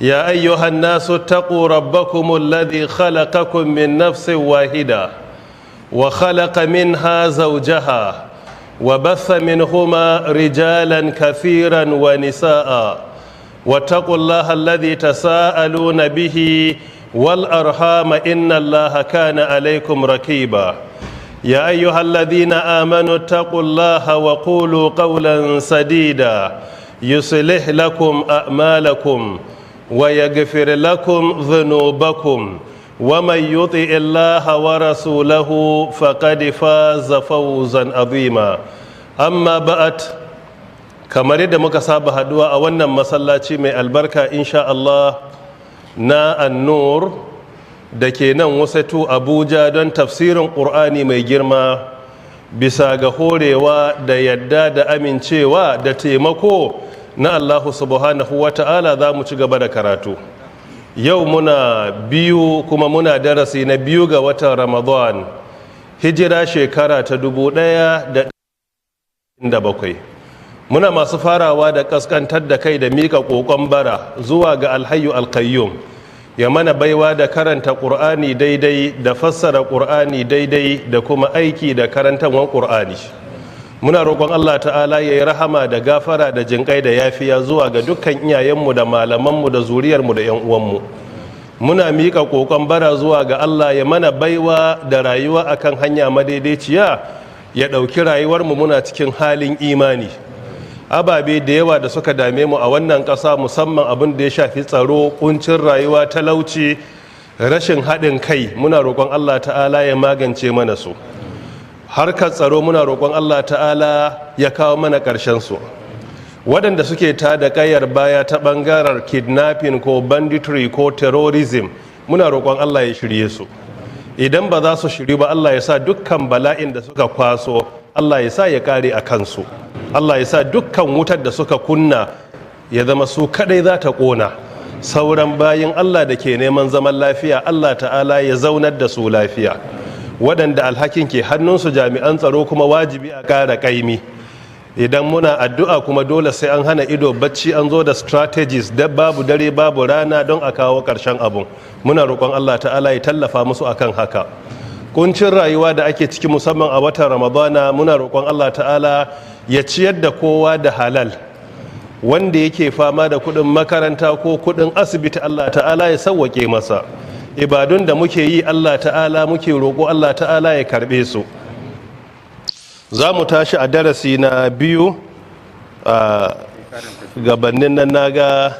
يا أيها الناس اتقوا ربكم الذي خلقكم من نفس واحدة وخلق منها زوجها وبث منهما رجالا كثيرا ونساء، واتقوا الله الذي تساءلون به والأرحام، إن الله كان عليكم رقيبا. يا أيها الذين آمنوا اتقوا الله وقولوا قولا سديدا، يصلح لكم أعمالكم ويغفر لكم ذنوبكم، ومن يطع الله ورسوله فقد فاز فوزا عظيما. أما بعد، kamar yadda muka saba haduwa a wannan masallaci mai albarka, insha Allah, na Annur da ke nan Wuse 2, Abuja, don tafsirin Ƙur'ani mai girma, bisa ga horewa da yadda da amincewa da taimako na Allahu subhanahu wa ta'ala, za mu ci gaba da karatu. Yau muna 2 kuma muna darasi na 2 ga watan Ramadan, hijira shekara ta 1007. Muna masu farawa da kaskantar da kai da mika kokon bara zuwa ga Alhayyu Alkayyum ya mana baiwa da karanta Ƙur'ani daidai, da fassara Ƙur'ani daidai, da kuma aiki da karantawan Ƙur'ani. Muna roƙon Allah ta'ala ya yi rahama da gafara da jinƙai da yafiya zuwa ga dukkan iyayenmu da malamanmu da zuriyarmu da 'yan uwanmu. Muna miƙa ƙoƙon bara zuwa ga Allah ya mana baiwa da rayuwa akan hanya madaidaiciya, ya ɗauki rayuwarmu muna cikin halin imani. Ababe da yawa da suka dame mu a wannan ƙasa, musamman abin da ya shafi tsaro, kuncin rayuwa, talauci, rashin haɗin kai, muna roƙon Allah ta'ala ya magance mana su. Harkar tsaro, muna roƙon Allah ta'ala ya kawo mana ƙarshen su. Waɗanda suke ta da ƙayar baya ta ɓangaren kidnapping ko banditry ko terrorism, muna roƙon Allah ya shirye su. Idan ba za su shiryu ba, Allah ya sa dukkan bala'in da suka kwaso, Allah ya sa ya ƙare a kansu. Allah ya sa dukkan wutar da suka kunna ya zama su kadai za ta ƙona. Sauran bayin Allah da ke neman zaman lafiya, Allah ta'ala ya zaunar da su lafiya. Waɗanda alhakin ke hannunsu, jami'an tsaro kuma, wajibi a ƙara ƙaimi. Idan muna addu'a kuma, dole sai an hana ido bacci, an zo da strategies da babu dare babu rana don a kawo ƙarshen abun. Muna roƙon Allah ta'ala ya tallafa musu akan haka. Kuncin rayuwa da ake ciki, musamman a watan Ramadana, muna roƙon Allah ta'ala ya ciyar da kowa da halal. Wanda yake fama da kuɗin makaranta ko kuɗin asibiti, Allah ta'ala ya sauwaƙe masa. Ibadun da muke yi, Allah ta'ala muke roƙo, Allah ta'ala ya karɓe su. Za mu tashi a darasi na 2. A gabanin nan, naga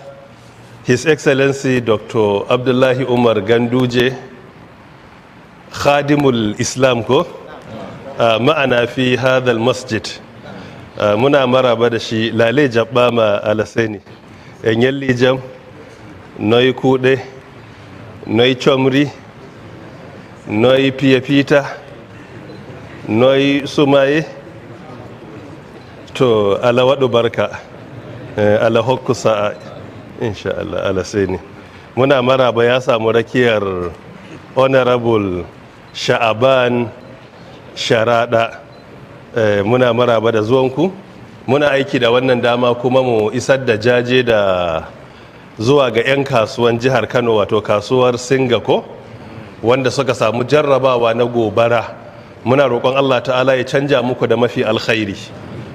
His Excellency Dr. Abdullahi Umar Ganduje, Khadimul Islam, ko ma'ana fi hadal masjid. Muna maraba da shi, lale jabba ma alasani en yalli jam noy kuɗe noy comri noy piya pita noy sumaye. To, ala waɗu barka, ala hokku sa'a, insha Allah. Alasani, muna maraba. Ya samu rakiyar Honorable Sha'aban Sharaɗa. Muna maraba da zuwanku. Muna aiki da wannan dama kuma mu isar da jaje da zuwa ga 'yan kasuwan jihar Kano, wato kasuwar Singako, wanda suka samu jarrabawa na gobara. Muna roƙon Allah ta'ala ya canja muku da mafi alkhairi.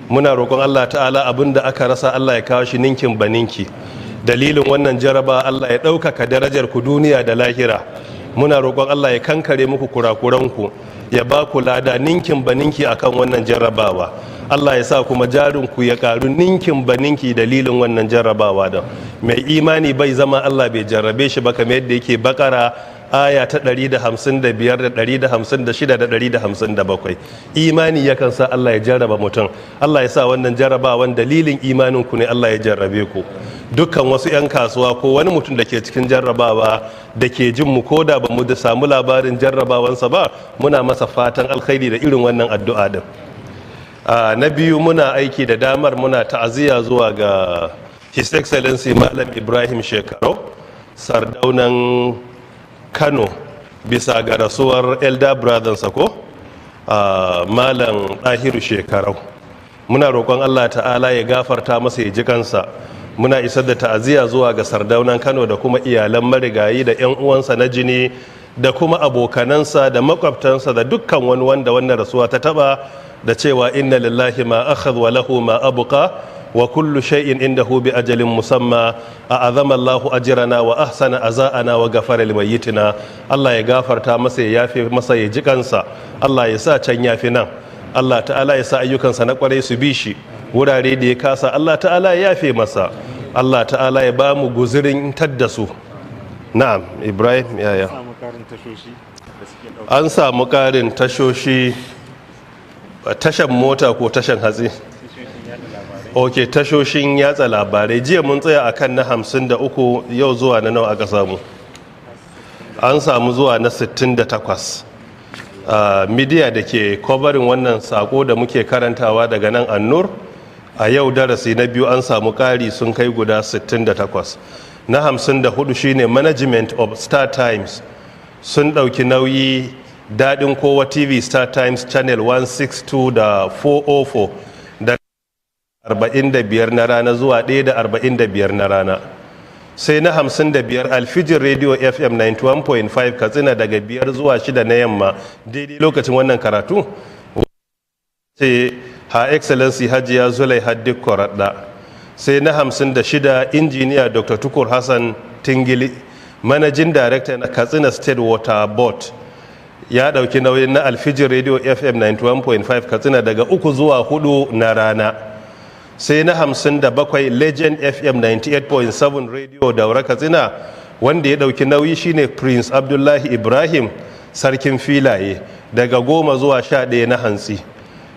Muna roƙon Allah ta'ala, abin da aka rasa, Allah ya kawo shi ninkin baninki. Dalilin wannan jaraba, Allah ya ɗaukaka darajar ku duniya da lahira. Muna roƙon Allah ya kankare muku kurakuranku, ya ba ku lada ninkin baninki akan wannan jarrabawa. Allah ya sa kuma jarinku ya karu ninkin baninki dalilin wannan jarrabawa. Da mai imani bai zama Allah bai jarrabe shi ba, kamar yadda yake Bakara aya ta 155 da 156 da 157. Imani yakan sa Allah ya jarraba mutum. Allah ya sa wannan jarrabawan dalilin imanin ku ne Allah ya jarrabe ku. Dukkan wasu 'yan kasuwa ko wani mutum da ke cikin jarrabawa da ke jin mu, ko da ba mu da samu labarin jarrabawansa ba, muna masa fatan alkhairi da irin wannan addu'a din. Na biyu, muna aiki da damar muna ta'aziyya zuwa ga His Excellency Malam Ibrahim Shekarau, Sardaunan Kano, bisa ga rasuwar elder brother ko Malam Ɗahiru Shekarau. Muna roƙon Allah ta'ala ya gafarta masa, ya ji kansa. Muna isar da ta'aziyya zuwa ga Sardaunan Kano da kuma iyalan marigayi da 'yan uwansa na jini da kuma abokanansa da makwabtansa da dukkan wani wanda wannan rasuwa ta taba, da cewa inna lillahi ma akhadha wa lahu ma abqa wa kullu shay'in indahu bi ajalin musamma. A'azama Allahu ajrana wa ahsana aza'ana wa ghafara limayyitina. Allah ya gafarta masa, ya yafe masa, ya ji kansa. Allah ya sa can yafi nan. Allah ta'ala ya sa ayyukansa na kwarai su bi shi wurare da ya kasa. Allah ta'ala ya yafe masa. Allah ta'ala ya ba mu guzurin tadda su. Na'am, Ibrahim yaya. An samu karin tashoshi, tashan mota ko tashan hatsi? Ok, tashoshin yatsa labarai. Jiya mun tsaya akan na 53, yau zuwa na nawa aka samu? An samu zuwa na 68. Media da ke covering wannan sako da muke karantawa daga nan Annur a yau, darasi na biyu, an samu kari sun kai guda 68. Na 54 shine management of Star Times sun ɗauki nauyi Daɗin Kowa TV, Star Times channel 162 da 404, da 45 na rana zuwa 1:45 na rana. Sai na 55, Alfijir Radio FM 91.5 Katsina, daga 5 zuwa 6 na yamma, daidai lokacin wannan karatu, sai Her Excellency Hajiya Zulai Dikko Radda. Sai na 56, Injiniya Dr. Tukur Hassan Tingili, Managing Director na Katsina State Water Board, ya dauki nauyin na Alfijir Radio FM 91.5 Katsina daga 3 zuwa 4 na rana. Sai na 57, Legend FM 98.7 Radio Daura Katsina, wanda ya dauki nauyi shine Prince Abdullahi Ibrahim, Sarkin Filaye, daga 10 zuwa 11 na hantsi.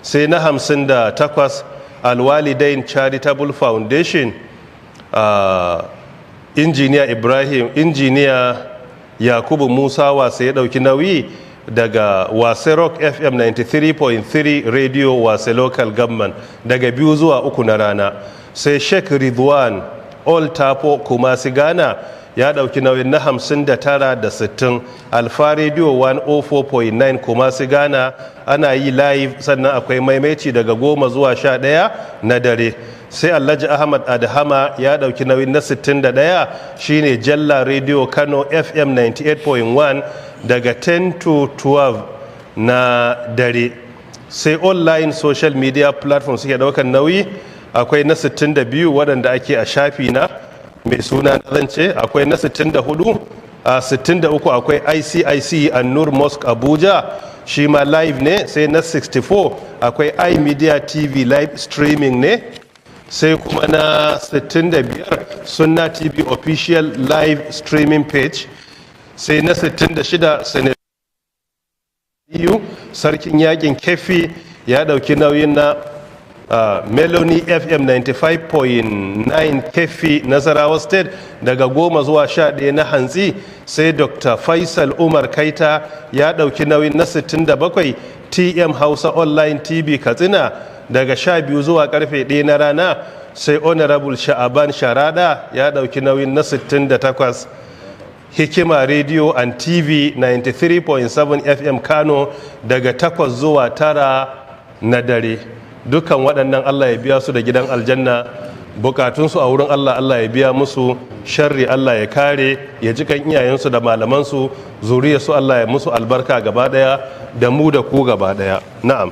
Sai na 58, Alwalidain Charitable Foundation, Injiniya Ibrahim, Injiniya Yakubu Musa Wase ya dauki nauyi daga Wase Rock FM 93.3 Radio, Wase Local Government, daga 2 zuwa 3 na rana. Sai Sheikh Ridwan All Tapo Kumasi Ghana ya dauki nauyin na 59 da 60, Alfa Radio 104.9 Kumasi Ghana, ana yi live sannan akwai maimaici daga 10 zuwa 11 na dare. Sai Alhaji Ahmad Adhama ya dauki nauyin na 61, shine Jalla Radio Kano FM 98.1, daga 10 to 12 na dare. Sai online social media platform suke daukan nauyi, akwai na 62 waɗanda ake a shafi na mai suna na zance, akwai na 64, a 63 akwai ICIC Annur Mosque Abuja, shi ma live ne. Sai na 64 akwai iMedia TV, live streaming ne. Sai kuma na 65, Sunna TV official live streaming page. Sai na 66, Senator Sarkin Yakin Kefi ya dauki nauyin na Melody FM 95.9 Kefi, Nasarawa State, daga 10 zuwa 11 na hantsi. Sai Dr. Faisal Umar Kaita ya dauki nauyin na 67, TM Hausa Online TV Katsina, daga 12 zuwa karfe 1 na rana. Sai Honorable Sha'aban Sharada ya dauki nauyin na 68, Hikima Radio and TV 93.7 FM Kano, daga 8 zuwa 9 na dare. Dukkan waɗannan Allah ya biya su da gidan aljanna. Bukatunsu a wurin Allah, Allah ya biya musu. Sharri Allah ya kare, ya ji kan iyayensu da malamansu, zuriyarsu, Allah ya musu albarka gaba daya, da mu da ku gaba daya. Na'am,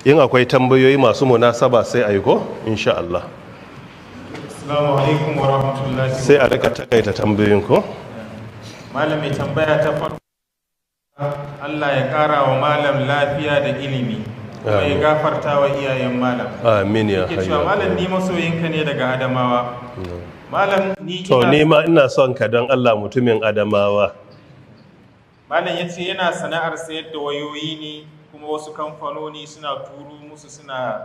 in akwai tambayoyi masu munasaba sai a yi ko insha Allah. Assalamu alaikum wa rahmatullahi. Sai a rika takaita tambayoyin ko. Malam, mai tambaya ta farko, Allah ya kara wa malam lafiya da ilimi, kuma ya gafarta wa iyayen malam. Amin ya Yake cewa, hayyu. malam, ni masoyinka ne daga Adamawa. Malam, ni To, ina ni ma ina son ka don Allah, mutumin Adamawa. Malam ya ce yana sana'ar sayar da wayoyi ne, kuma wasu kamfanoni suna turo musu, suna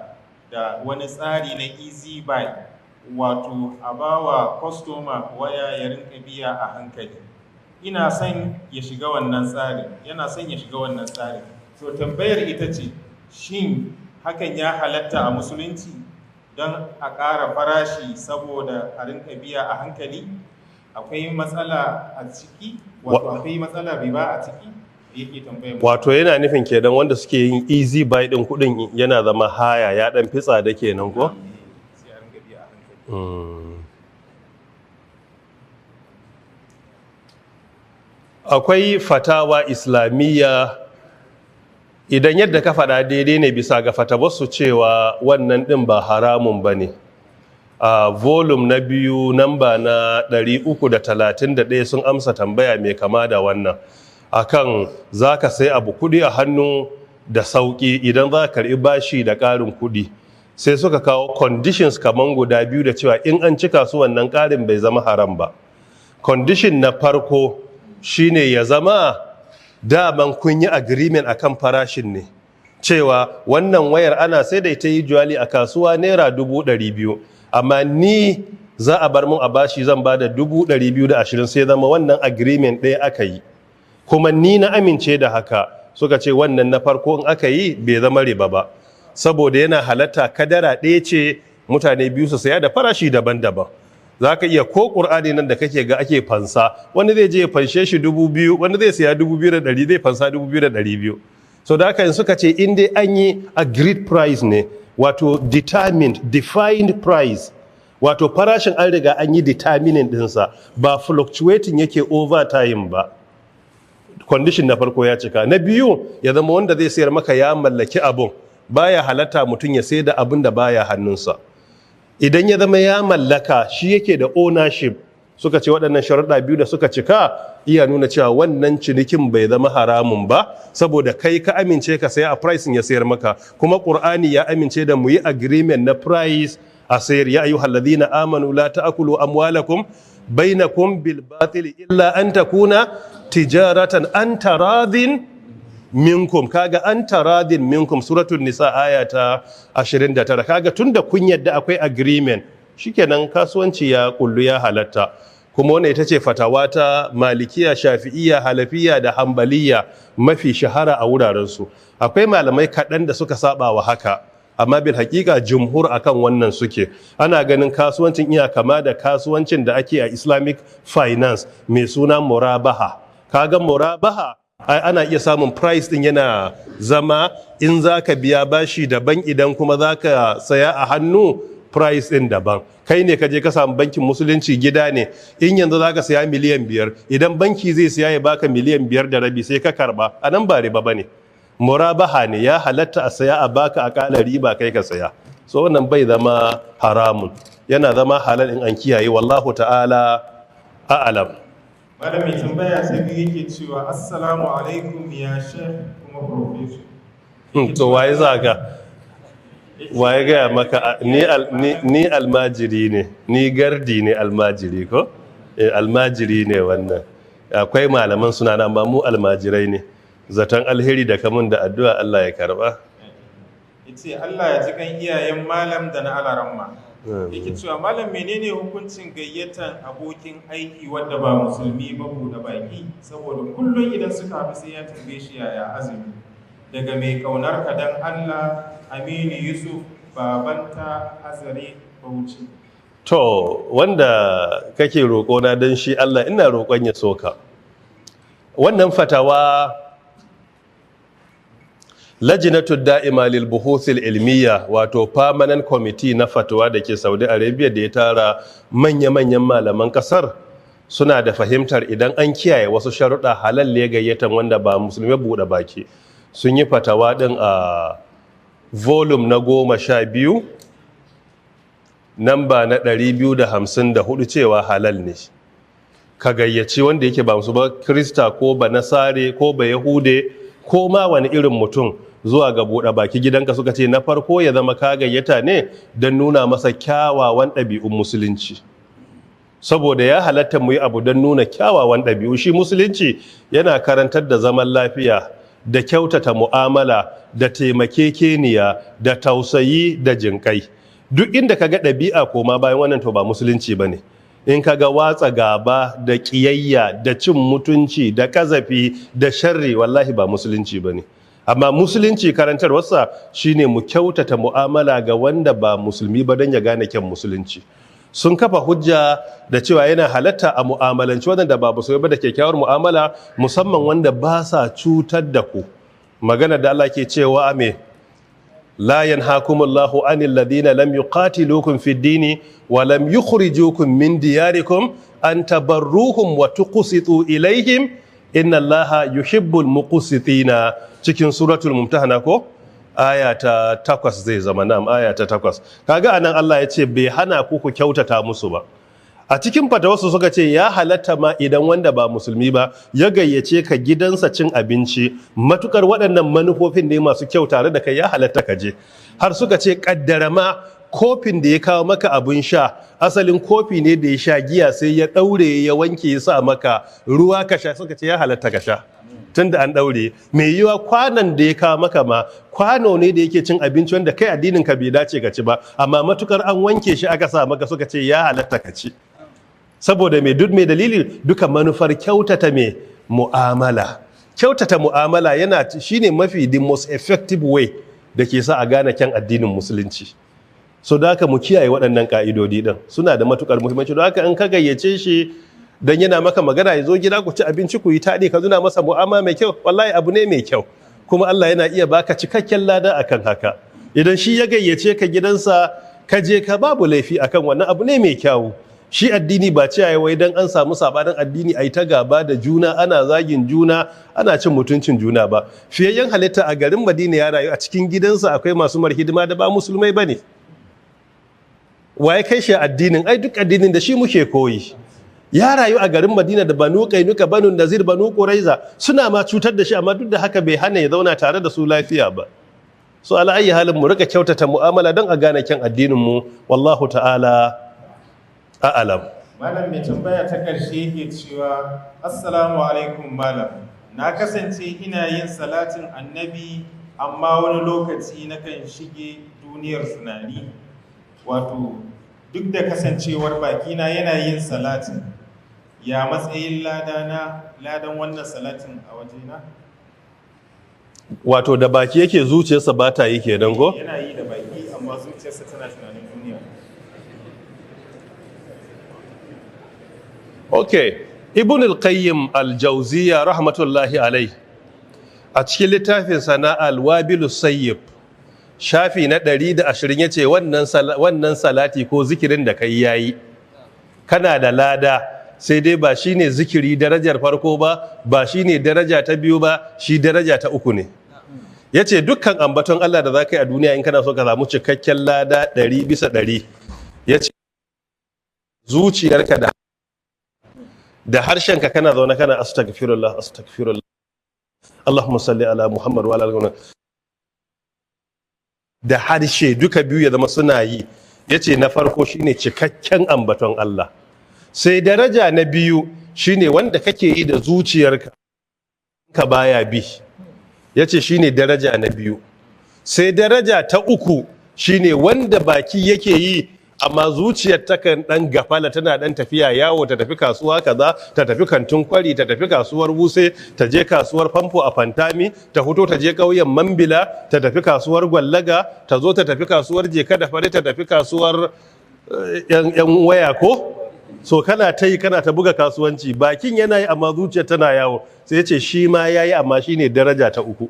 da wani tsari na easy buy, wato a bawa kwastoma waya ya rinka biya a hankali. Ina son ya shiga wannan tsarin, yana son ya shiga wannan tsarin. To, tambayar ita ce, shin hakan ya halatta a musulunci don a ƙara farashi saboda a rinka biya a hankali? Akwai matsala a ciki, wato akwai matsala riba a ciki, yake tambayar mu. Wato yana nufin kenan wanda suke yin easy buy din, kudin yana zama haya, ya dan fi tsada kenan ko? Sai a rinka biya a hankali. Akwai fatawa Islamiyya. Idan yadda ka faɗa daidai ne, bisa ga fatawarsu cewa wannan ɗin ba haramun ba ne, a volume na biyu, namba na 331, sun amsa tambaya mai kama da wannan akan za ka sai abu kuɗi a hannu da sauƙi, idan za ka karɓi bashi da ƙarin kuɗi. Sai suka kawo conditions kaman guda biyu da cewa in an cika su, wannan ƙarin bai zama haram ba. Condition na farko shine ya zama daman kun yi agreement akan farashin ne, cewa wannan wayar ana sai da ita yi juwali a kasuwa ₦200,000, amma ni za a bar mun a bashi, zan ba da 220,000. Sai zama wannan agreement ɗaya aka yi, kuma ni na amince da haka. Suka ce wannan na farko in aka yi, bai zama riba ba, saboda yana halatta kadara ɗaya ce mutane biyu su saya da farashi daban-daban. Za ka iya, ko ƙur'ani nan da kake ga ake fansa, wani zai je ya fanshe shi 2,000, wani zai siya 2,100, zai fansa 2,200. So da haka in suka ce in dai an yi agreed price ne, wato determined, defined price, wato farashin an riga an yi determining ɗinsa, ba fluctuating yake over time ba, condition na farko ya cika. Na biyu, ya zama wanda zai sayar maka ya mallaki abun. Baya halatta mutum ya sayar da abun da baya hannunsa. Idan ya zama ya mallaka, shi yake da ownership, suka ce waɗannan sharuɗa biyu da suka cika iya nuna cewa wannan cinikin bai zama haramun ba, saboda kai ka amince ka saya a price ya sayar maka, kuma Ƙur'ani ya amince da mu yi agreement na price a sayar. يا أيها الذين آمنوا لا تأكلوا أموالكم بينكم بالباطل إلا أن تكون تجارة عن تراض منكم. Kaga عن تراض منكم, Suratul Nisa, aya ta 29. Kaga tunda kun yadda akwai agreement, shikenan, kasuwanci ya kullu, ya halatta. Kuma wannan ita ce fatawa ta Malikiya, Shafi'iyya, Hanafiya da Hambaliya mafi shahara a wurarensu. Akwai malamai kaɗan da suka saba wa haka, amma bil hakika jumhur akan wannan suke. Ana ganin kasuwancin iya kama da kasuwancin da ake a Islamic finance mai suna murabaha. Kaga murabaha ai ana iya samun price din yana zama in zaka biya bashi daban, idan kuma zaka saya a hannu price din daban. Kai ne ka je ka samu bankin Musulunci, gida ne, in yanzu zaka saya 5 miliyan, idan banki zai siya ya baka 5.5 miliyan, sai ka karba. A nan ba riba bane, murabaha ne, ya halatta a saya a baka a kala riba, kai ka saya. So wannan bai zama haramun, yana zama halal in an kiyaye. والله تعالى أعلم. Malam, mai tambaya ta biyu yake cewa, "Assalamu alaikum ya Sheikh kuma Professor." To, waye za ka? Waye gaya maka ni almajiri ne? Ni gardi ne, almajiri ko? Almajiri ne wannan. Akwai malaman suna nan, ba mu almajirai ne. Zaton alheri da kamun da addu'a, Allah ya karba. Yace Allah ya ji kan iyayen malam da na alaramma. Yake cewa, "Malam, menene hukuncin gayyatan abokin aiki wanda ba Musulmi ba buɗe baki, saboda kullum idan suka haɗu sai ya tambaye shi yaya azumi? Daga mai kaunar ka dan Allah, Aminu Yusuf Babanta, Azare, Bauchi." To, wanda kake roƙona don shi Allah, ina roƙon ya soka. Wannan fatawa, Lajinatu Da'ima lil Buhuthil Ilmiya, wato permanent committee na fatawa da ke Saudi Arabia da ya tara manya-manyan malaman kasar, suna da fahimtar idan an kiyaye wasu sharuɗa, halal ne gayyatan wanda ba Musulmi buɗe baki. Sun yi fatawa ɗin a volume na 12, namba na 254, cewa halal ne ka gayyaci wanda yake ba musu ba, Krista ko ba Nasare ko ba Yahude ko ma wani irin mutum, zuwa ga buɗe baki gidanka. Suka ce na farko ya zama ka gayyata ne don nuna masa kyawawan ɗabi'un Musulunci, saboda ya halatta mu yi abu don nuna kyawawan ɗabi'u. Shi Musulunci yana karantar da zaman lafiya da kyautata mu'amala da taimakekeniya da tausayi da jinƙai. Duk inda ka ga ɗabi'a koma bayan wannan, to ba Musulunci ba ne. In ka ga watsa gaba da ƙiyayya da cin mutunci da ƙazafi da sharri, wallahi ba Musulunci ba ne. Amma Musulunci karantarwarsa shine mu kyautata mu'amala ga wanda ba Musulmi ba don ya gane kyan Musulunci. Sun kafa hujja da cewa yana halatta a mu'amalanci waɗanda ba Musulmi ba da kyakkyawar mu'amala, musamman wanda ba sa cutar da ku. Magana da Allah ke cewa me? لا ينهاكم الله عن الذين لم يقاتلوكم في الدين ولم يخرجوكم من دياركم أن تبروهم وتقسطوا إليهم. Inna Allaha yuhibbul muqsitina, cikin suratul mumtahana ko aya ta 8 zai zama, na'am, aya ta 8. Kaga anan Allah ya ce bai hana ku ku kyautata musu ba. A cikin fatawarsu suka ce ya halatta ma idan wanda ba musulmi ba ya gayyace ka gidansa cin abinci, matukar waɗannan manufofin ne masu kyau tare da kai, ya halatta ka je. Har suka ce kaddara ma kofin da ya kawo maka abin sha asalin kofi ne da ya sha giya, sai ya ɗaure ya wanke ya sa maka ruwa ka sha, suka ce ya halatta ka sha tunda an ɗaure. Mai yiwa kwanan da ya kawo maka ma kwano ne da yake cin abinci wanda kai addinin ka bai dace ka ci ba, amma matukar an wanke shi aka sa maka, suka ce ya halatta ka ci. Saboda mai duk mai dalili duka manufar kyautata mai mu'amala. Kyautata mu'amala yana shine mafi the most effective way da ke sa a gane kyan addinin musulunci. So da haka mu kiyaye waɗannan ka'idodi din, suna da matukar muhimmanci. Don haka in ka gayyace shi dan yana maka magana ya zo gida ku ci abinci ku yi taɗi, ka zuna masa mu'amala mai kyau, wallahi abu ne mai kyau, kuma Allah yana iya baka cikakken lada akan haka. Idan shi ya gayyace ka gidansa ka je ka, babu laifi akan wannan, abu ne mai kyau. Shi addini ba ce wai dan an samu sabanin addini ai ta gaba da juna, ana zagin juna, ana cin mutuncin juna ba. Fiyayyen halitta a garin Madina ya rayu, a cikin gidansa akwai masu mar hidima da ba musulmai bane. Waye kai shi addinin? Ai duk addinin da shi muke koyi. Ya rayu a garin Madina da Banu Qainuqa, Banu Nazir, Banu Quraiza, suna ma cutar da shi, amma duk da haka bai hana ya zauna tare da su lafiya ba. So ala ayi halin mu rika kyautata mu'amala don a gane kyan addinin mu, wallahu ta'ala a'alam. Malam, mai tambaya ta ƙarshe yake cewa, assalamu alaikum malam, na kasance ina yin salatin annabi, amma wani lokaci nakan shige duniyar tunani, wato duk da kasancewar bakina yana yin salatin, ya matsayin ladana, ladan wannan salatin a wajena? Wato da baki yake zuciyarsa ba ta yi kenan ko? Yana yi da baki amma zuciyarsa tana tunanin duniya. Okay, Ibn al-Qayyim al-Jawziyya rahmatullahi alai a cikin littafin sana al-Wabil Sayyib shafi na 120 yace wannan salati ko zikirin da kai yayi kana da lada, sai dai ba shine zikiri darajar farko ba, ba shine daraja ta biyu ba, shi daraja ta uku ne. Yace dukkan ambaton Allah da zaka yi a duniya in kana so ka samu cikakken lada 100 bisa 100, yace zuciyarka da harshenka kana zaune kana astaghfirullah astaghfirullah Allahumma salli ala Muhammad wa ala ali Muhammad, da harshe duka biyu ya zama suna yi. Yace na farko shine cikakken ambaton Allah, sai daraja na biyu shine wanda kake yi da zuciyarka ka baya bi, yace shine daraja na biyu. Sai daraja ta uku shine wanda baki yake yi amma zuciyar takan dan gafala, tana dan tafiya yawo, ta tafi kasuwa kaza, ta tafi kantin kwari, ta tafi kasuwar Wuse, ta je kasuwar famfo a Fantami, ta fito ta je ƙauyen Mambila, ta tafi kasuwar Gwallaga, ta zo ta tafi kasuwar Jeka da Fari, ta tafi kasuwar yan waya ko. So kana ta yi kana ta buga kasuwanci, bakin yana yi amma zuciyar tana yawo. Sai ya ce shi ma yayi amma shine daraja ta uku.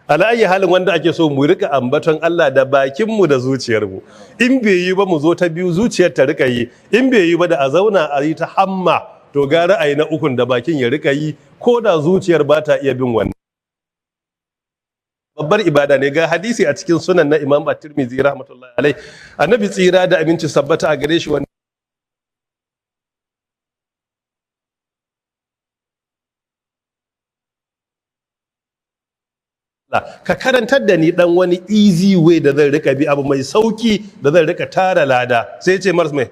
Ala ayi halin wanda ake so mu rika ambaton Allah da bakinmu da zuciyarmu. In bai yi ba mu zo ta biyu zuciyar ta rika yi, in bai yi ba da a zauna a yi ta hamma, to gara a yi na ukun da bakin ya rika yi ko da zuciyar ba ta iya bin wannan. Babbar ibada ne. Ga hadisi a cikin sunan na Imam At-Tirmidhi rahmatullahi alaihi, annabi tsira da aminci sabbata a gare shi wanda ka karantar da ni dan wani easy way da zan rika bi, abu mai sauki da zan rika tara lada. Sai ce mars mai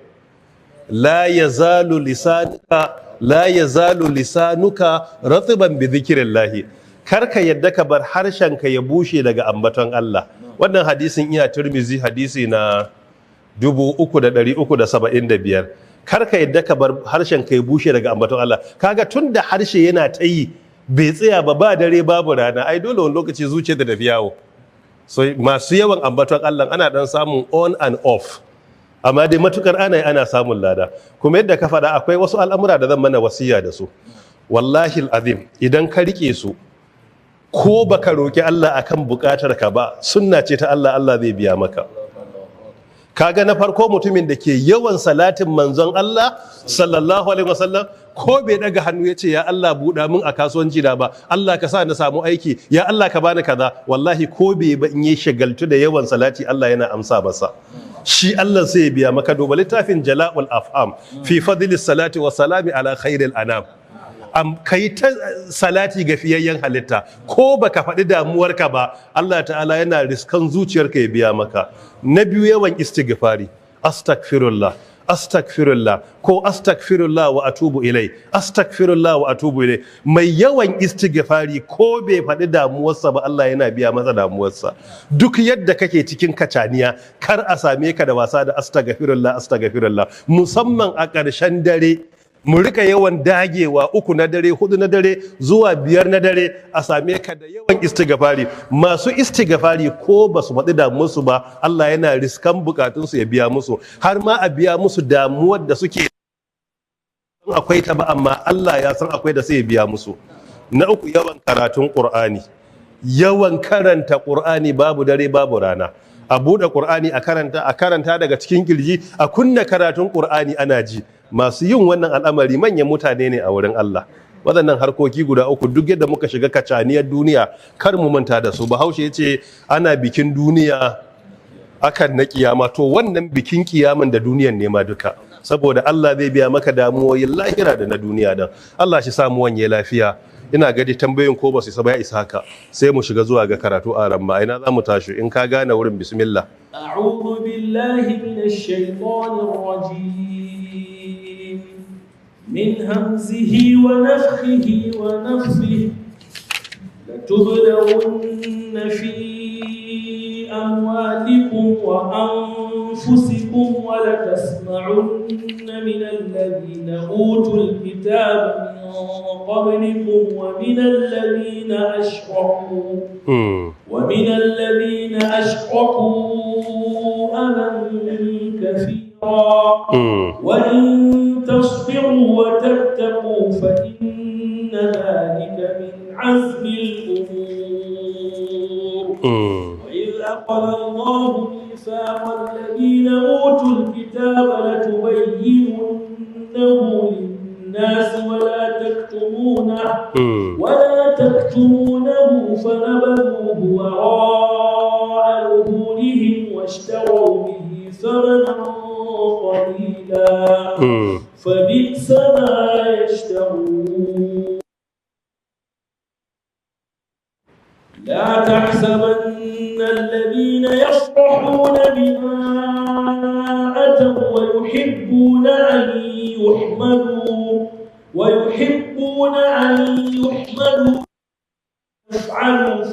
la yazalu lisanuka, la yazalu lisanuka ratban bi dhikrillah, kar ka yadda ka bar harshen ka ya bushe daga ambaton Allah. Wannan hadisin iya Tirmizi, hadisi na 3375. Kar ka yadda ka bar harshen ka ya bushe daga ambaton Allah. Kaga tunda harshe yana ta yi bai tsaya ba, ba dare babu rana, ai dole wani lokaci zuciya da tafi yawo. So masu yawan ambaton Allah ana dan samun on and off, amma dai matukar ana yi ana samun lada. Kuma yadda ka faɗa akwai wasu al'amura da zan mana wasiya da su, wallahi azim idan ka rike su ko baka roki Allah akan bukatar ka ba, sunna ce ta Allah, Allah zai biya maka. Kaga na farko, mutumin da ke yawan salatin Manzon Allah sallallahu alaihi wasallam, ko bai daga hannu ya ce, "Ya Allah, buɗa min a kasuwanci da ba, Allah ka sa na samu aiki, ya Allah ka bani kaza," wallahi ko bai ba, in yi shagaltu da yawan salati, Allah yana amsa masa. Shi Allah sai ya biya maka. Duba littafin Jala'ul Afham fi fadli salati wa salami ala khairil anam. Am kai ta salati ga fiyayyen halitta, ko baka faɗi damuwarka ba, Allah ta'ala yana riskan zuciyarka ya biya maka. Na biyu, yawan istighfari: astaghfirullah, astaghfirullah, ko astaghfirullah wa atubu ilai, astaghfirullah wa atubu ilai. Mai yawan istighfari, ko bai faɗi damuwarsa ba, Allah yana biya masa damuwarsa. Duk yadda kake cikin kacaniya, kar a same ka da wasa da astaghfirullah, astaghfirullah, musamman a ƙarshen dare. Mu rika yawan dagewa, 3 na dare, 4 na dare zuwa 5 na dare, a same ka da yawan istighfari. Masu istighfari, ko ba su faɗi damuwarsu ba, Allah yana riskan bukatunsu ya biya musu, har ma a biya musu damuwar da suke akwai ta ba, amma Allah ya san akwai da sai ya biya musu. Na uku, yawan karatun Qur'ani, yawan karanta Qur'ani, babu dare babu rana, a buɗe Qur'ani a karanta, a karanta daga cikin kirji, a kunna karatun Qur'ani ana ji. Masu yin wannan al'amari manyan mutane ne a wurin Allah. Waɗannan harkoki guda uku, duk yadda muka shiga kacaniyar duniya, kar mu manta da su. Bahaushe ya ce ana bikin duniya akan na kiyama. To, wannan bikin kiyaman da duniyan nema duka, saboda Allah zai biya maka damuwoyin lahira da na duniya. Dan Allah shi samu wanye lafiya. Ina gadi tambayoyin ko ba su isa ba, ya isa haka, sai mu shiga zuwa ga karatu. A ramma, ina za mu tashi? In ka gane wurin, bismillah. أعوذ بالله من الشيطان الرجيم، من همزه ونفخه ونفثه. لتبلون في أموالكم وأنفسكم ولتسمعن من الذين أوتوا الكتاب من قبلكم ومن الذين أشركوا أذى كثيرا. وإن تصبروا وتتقوا فإن ذلك من عزم الأمور. وإذ أخذ الله ميثاق الذين أوتوا الكتاب لتبيننه للناس ولا تكتمونه فنبذوه وراء ظهورهم واشتروا به ثمنا قليلا، فبئس ما يشترون. لا تحسبن الذين يفرحون بما أتوا ويحبون أن يحمدوا يفعلوا،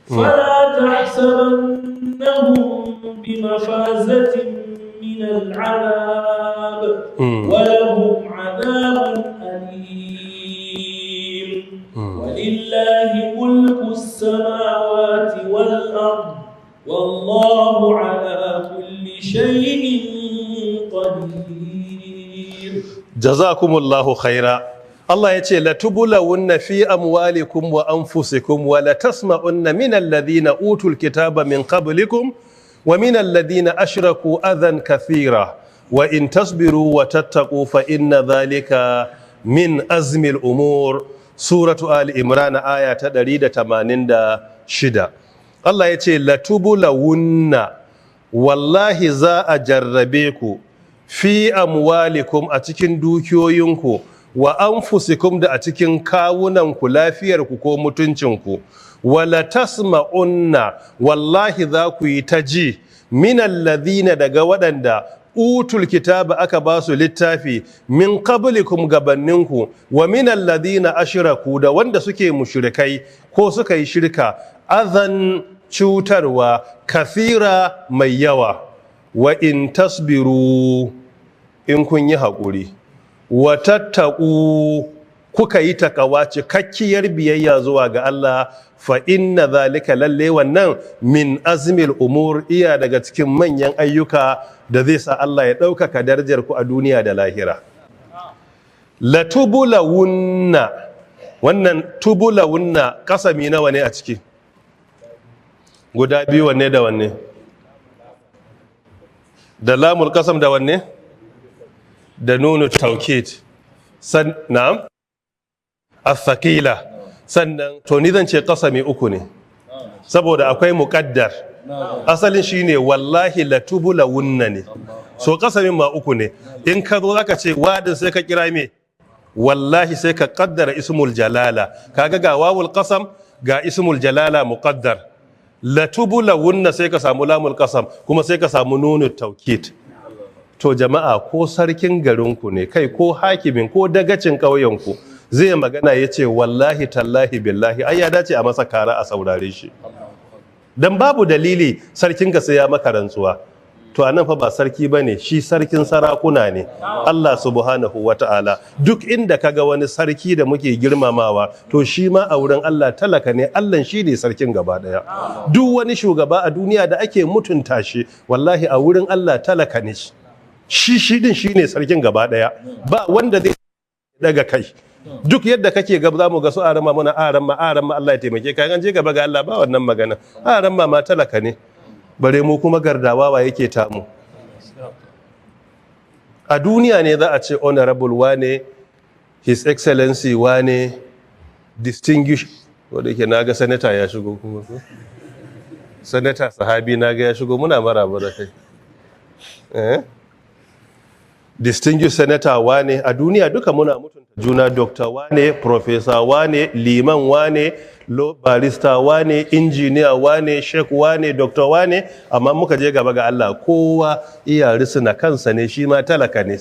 فلا تحسبنهم بمفازة من العذاب، ولهم عذاب أليم. ولله ملك السماوات والأرض، والله على كل شيء قدير. Jazakumullahu khaira. Allah ya ce: latubulawunna fi amwalikum wa anfusikum wa latasma'unna min alladhina utul kitaba min qablikum wa min alladhina ashraku adhan kathira, wa in tasbiru wa tattaqu fa inna dhalika min azmil umur. Suratu Ali Imran, aya ta 186. Allah ya ce: latubulawunna, wallahi za a jarrabe ku, fi amwalikum, a cikin dukiyoyinku, wa anfusikum, da a cikin kawunanku, lafiyarku ko mutuncinku, wala tasma'unna, wallahi za ku yi ta ji, minal ladhina, daga waɗanda, utul kitaba, aka ba su littafi, min qablikum, gabanninku, wa minal ladhina ashraku, da wanda suke mushrikai ko suka yi shirka, azan, cutarwa, kathira, mai yawa. Wa in tasbiru, in kun yi haƙuri, wa tattaku, kuka yi takawa, cikakkiyar biyayya zuwa ga Allah, fa inna zalika, lalle wannan, min azmil umur, iya daga cikin manyan ayyuka da zai sa Allah ya ɗaukaka darajar ku a duniya da lahira. Latubulawunna, wannan tubulawunna kasami nawa ne a ciki? Guda biyu, wanne da wanne? Da lamul qasam da wanne? Da nunu taukid. San na'am, as-saqila. Sannan to ni zan ce qasami uku ne, saboda akwai muqaddar. Asalin shine wallahi latubula wunna ne. So kasamin ma uku ne. In ka zo zaka ce wadin, sai ka kira me? Wallahi. Sai ka kaddara ismul jalala. Kaga ga wawul qasam, ga ismul jalala muqaddar. Latubula wunna, sai ka samu lamul qasam, kuma sai ka samu nunu taukid. To jama'a, ko sarkin garinku ne kai, ko hakimin, ko dagacin ƙauyenku zai magana ya ce wallahi, tallahi, billahi, ai ya dace a masa kara a saurare shi, dan babu dalili sarkin ka sai ya maka rantsuwa. To anan fa ba sarki bane shi, sarkin sarakuna ne, Allah subhanahu wata'ala. Duk inda kaga wani sarki da muke girmamawa, to shi ma a wurin Allah talaka ne. Allah shi ne sarkin gaba daya. Duk wani shugaba a duniya da ake mutunta shi, wallahi a wurin Allah talaka ne shi. Shi din shi ne sarkin gaba daya, ba wanda zai daga kai. Duk yadda kake gaba, za mu ga su arama muna arama arama, Allah ya taimake ka, an je gaba ga Allah ba wannan magana. Arama ma talaka ne, bare mu kuma gardawa, wa yake tamu? A duniya ne za a ce honorable wane, his excellency wane, distinguished. Wanda yake naga senator ya shigo kuma ko senator sahabi naga ya shigo, muna maraba da kai, eh, distinguished senator wane. A duniya duka muna mutunta juna, doctor wane, professor wane, liman wane, law barrister wane, engineer wane, sheikh wane, doctor wane. Amma muka je gaba ga Allah, kowa iya risina kansa ne, shi ma talaka ne,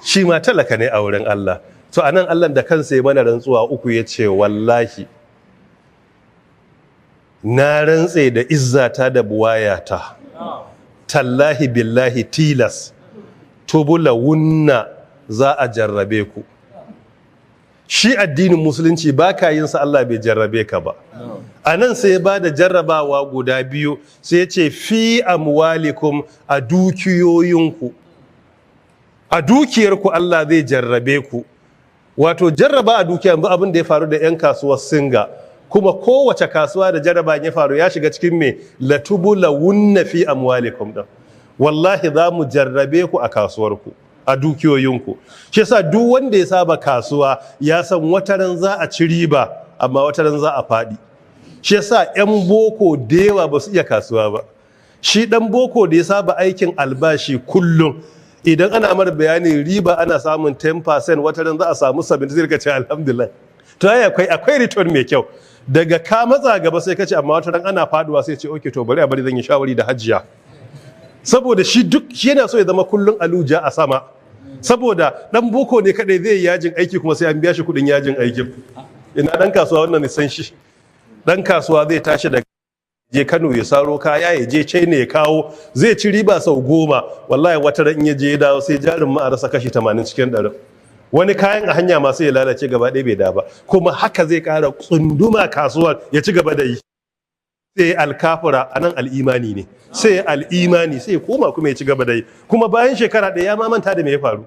shi ma talaka ne a wurin Allah. To anan Allah da kansa ya mana rantsuwa uku. Ya ce wallahi, na rantse da izzata da buwayata, tallahi, billahi, tilas tubula wunna, za a jarrabe ku. Shi addinin musulunci ba ka yin sa Allah bai jarrabe ka ba. A nan sai ya ba da jarrabawa guda biyu. Sai ya ce fi amwalikum, a dukiyoyinku, a dukiyarku Allah zai jarrabe ku. Wato jarraba a dukiya, yanzu abin da ya faru da 'yan kasuwar Singa, kuma kowace kasuwa da jarraba ya faru, ya shiga cikin me? Latubula wunna fi amwalikum din. Wallahi za mu jarrabe ku a kasuwarku, a dukiyoyinku. Shi yasa duk wanda ya saba kasuwa ya san wataran za a ci riba, amma wataran za a faɗi. Shi yasa 'yan boko da yawa ba su iya kasuwa ba. Shi dan boko da ya saba aikin albashi kullum, idan ana mara bayani riba ana samun 10%, wataran za a samu 70, zai ce alhamdulillah, to ai akwai return mai kyau. Daga ka matsa gaba sai ka ce amma wataran ana faduwa, sai ce okay, to bari a bari zan yi shawari da hajiya. Saboda shi duk shi yana so ya zama kullum aluja a sama. Saboda dan boko ne kadai zai yi yajin aiki kuma sai an biya shi kudin yajin aikin. Ina dan kasuwa? Wannan ne san shi. Dan kasuwa zai tashi daga je Kano ya saro kaya, ya je China ya kawo, zai ci riba sau 10. Wallahi wata ran in ya je ya dawo, sai jarin ma a rasa kashi 80 cikin 100. Wani kayan a hanya ma sai ya lalace gaba ɗaya, bai da ba. Kuma haka zai ƙara tsunduma kasuwar ya ci gaba da yi. Sai alkafura a nan al'imani ne, sai al'imani, sai koma kuma ya ci gaba da yi. Kuma bayan shekara 1 ya mamanta da me ya faru.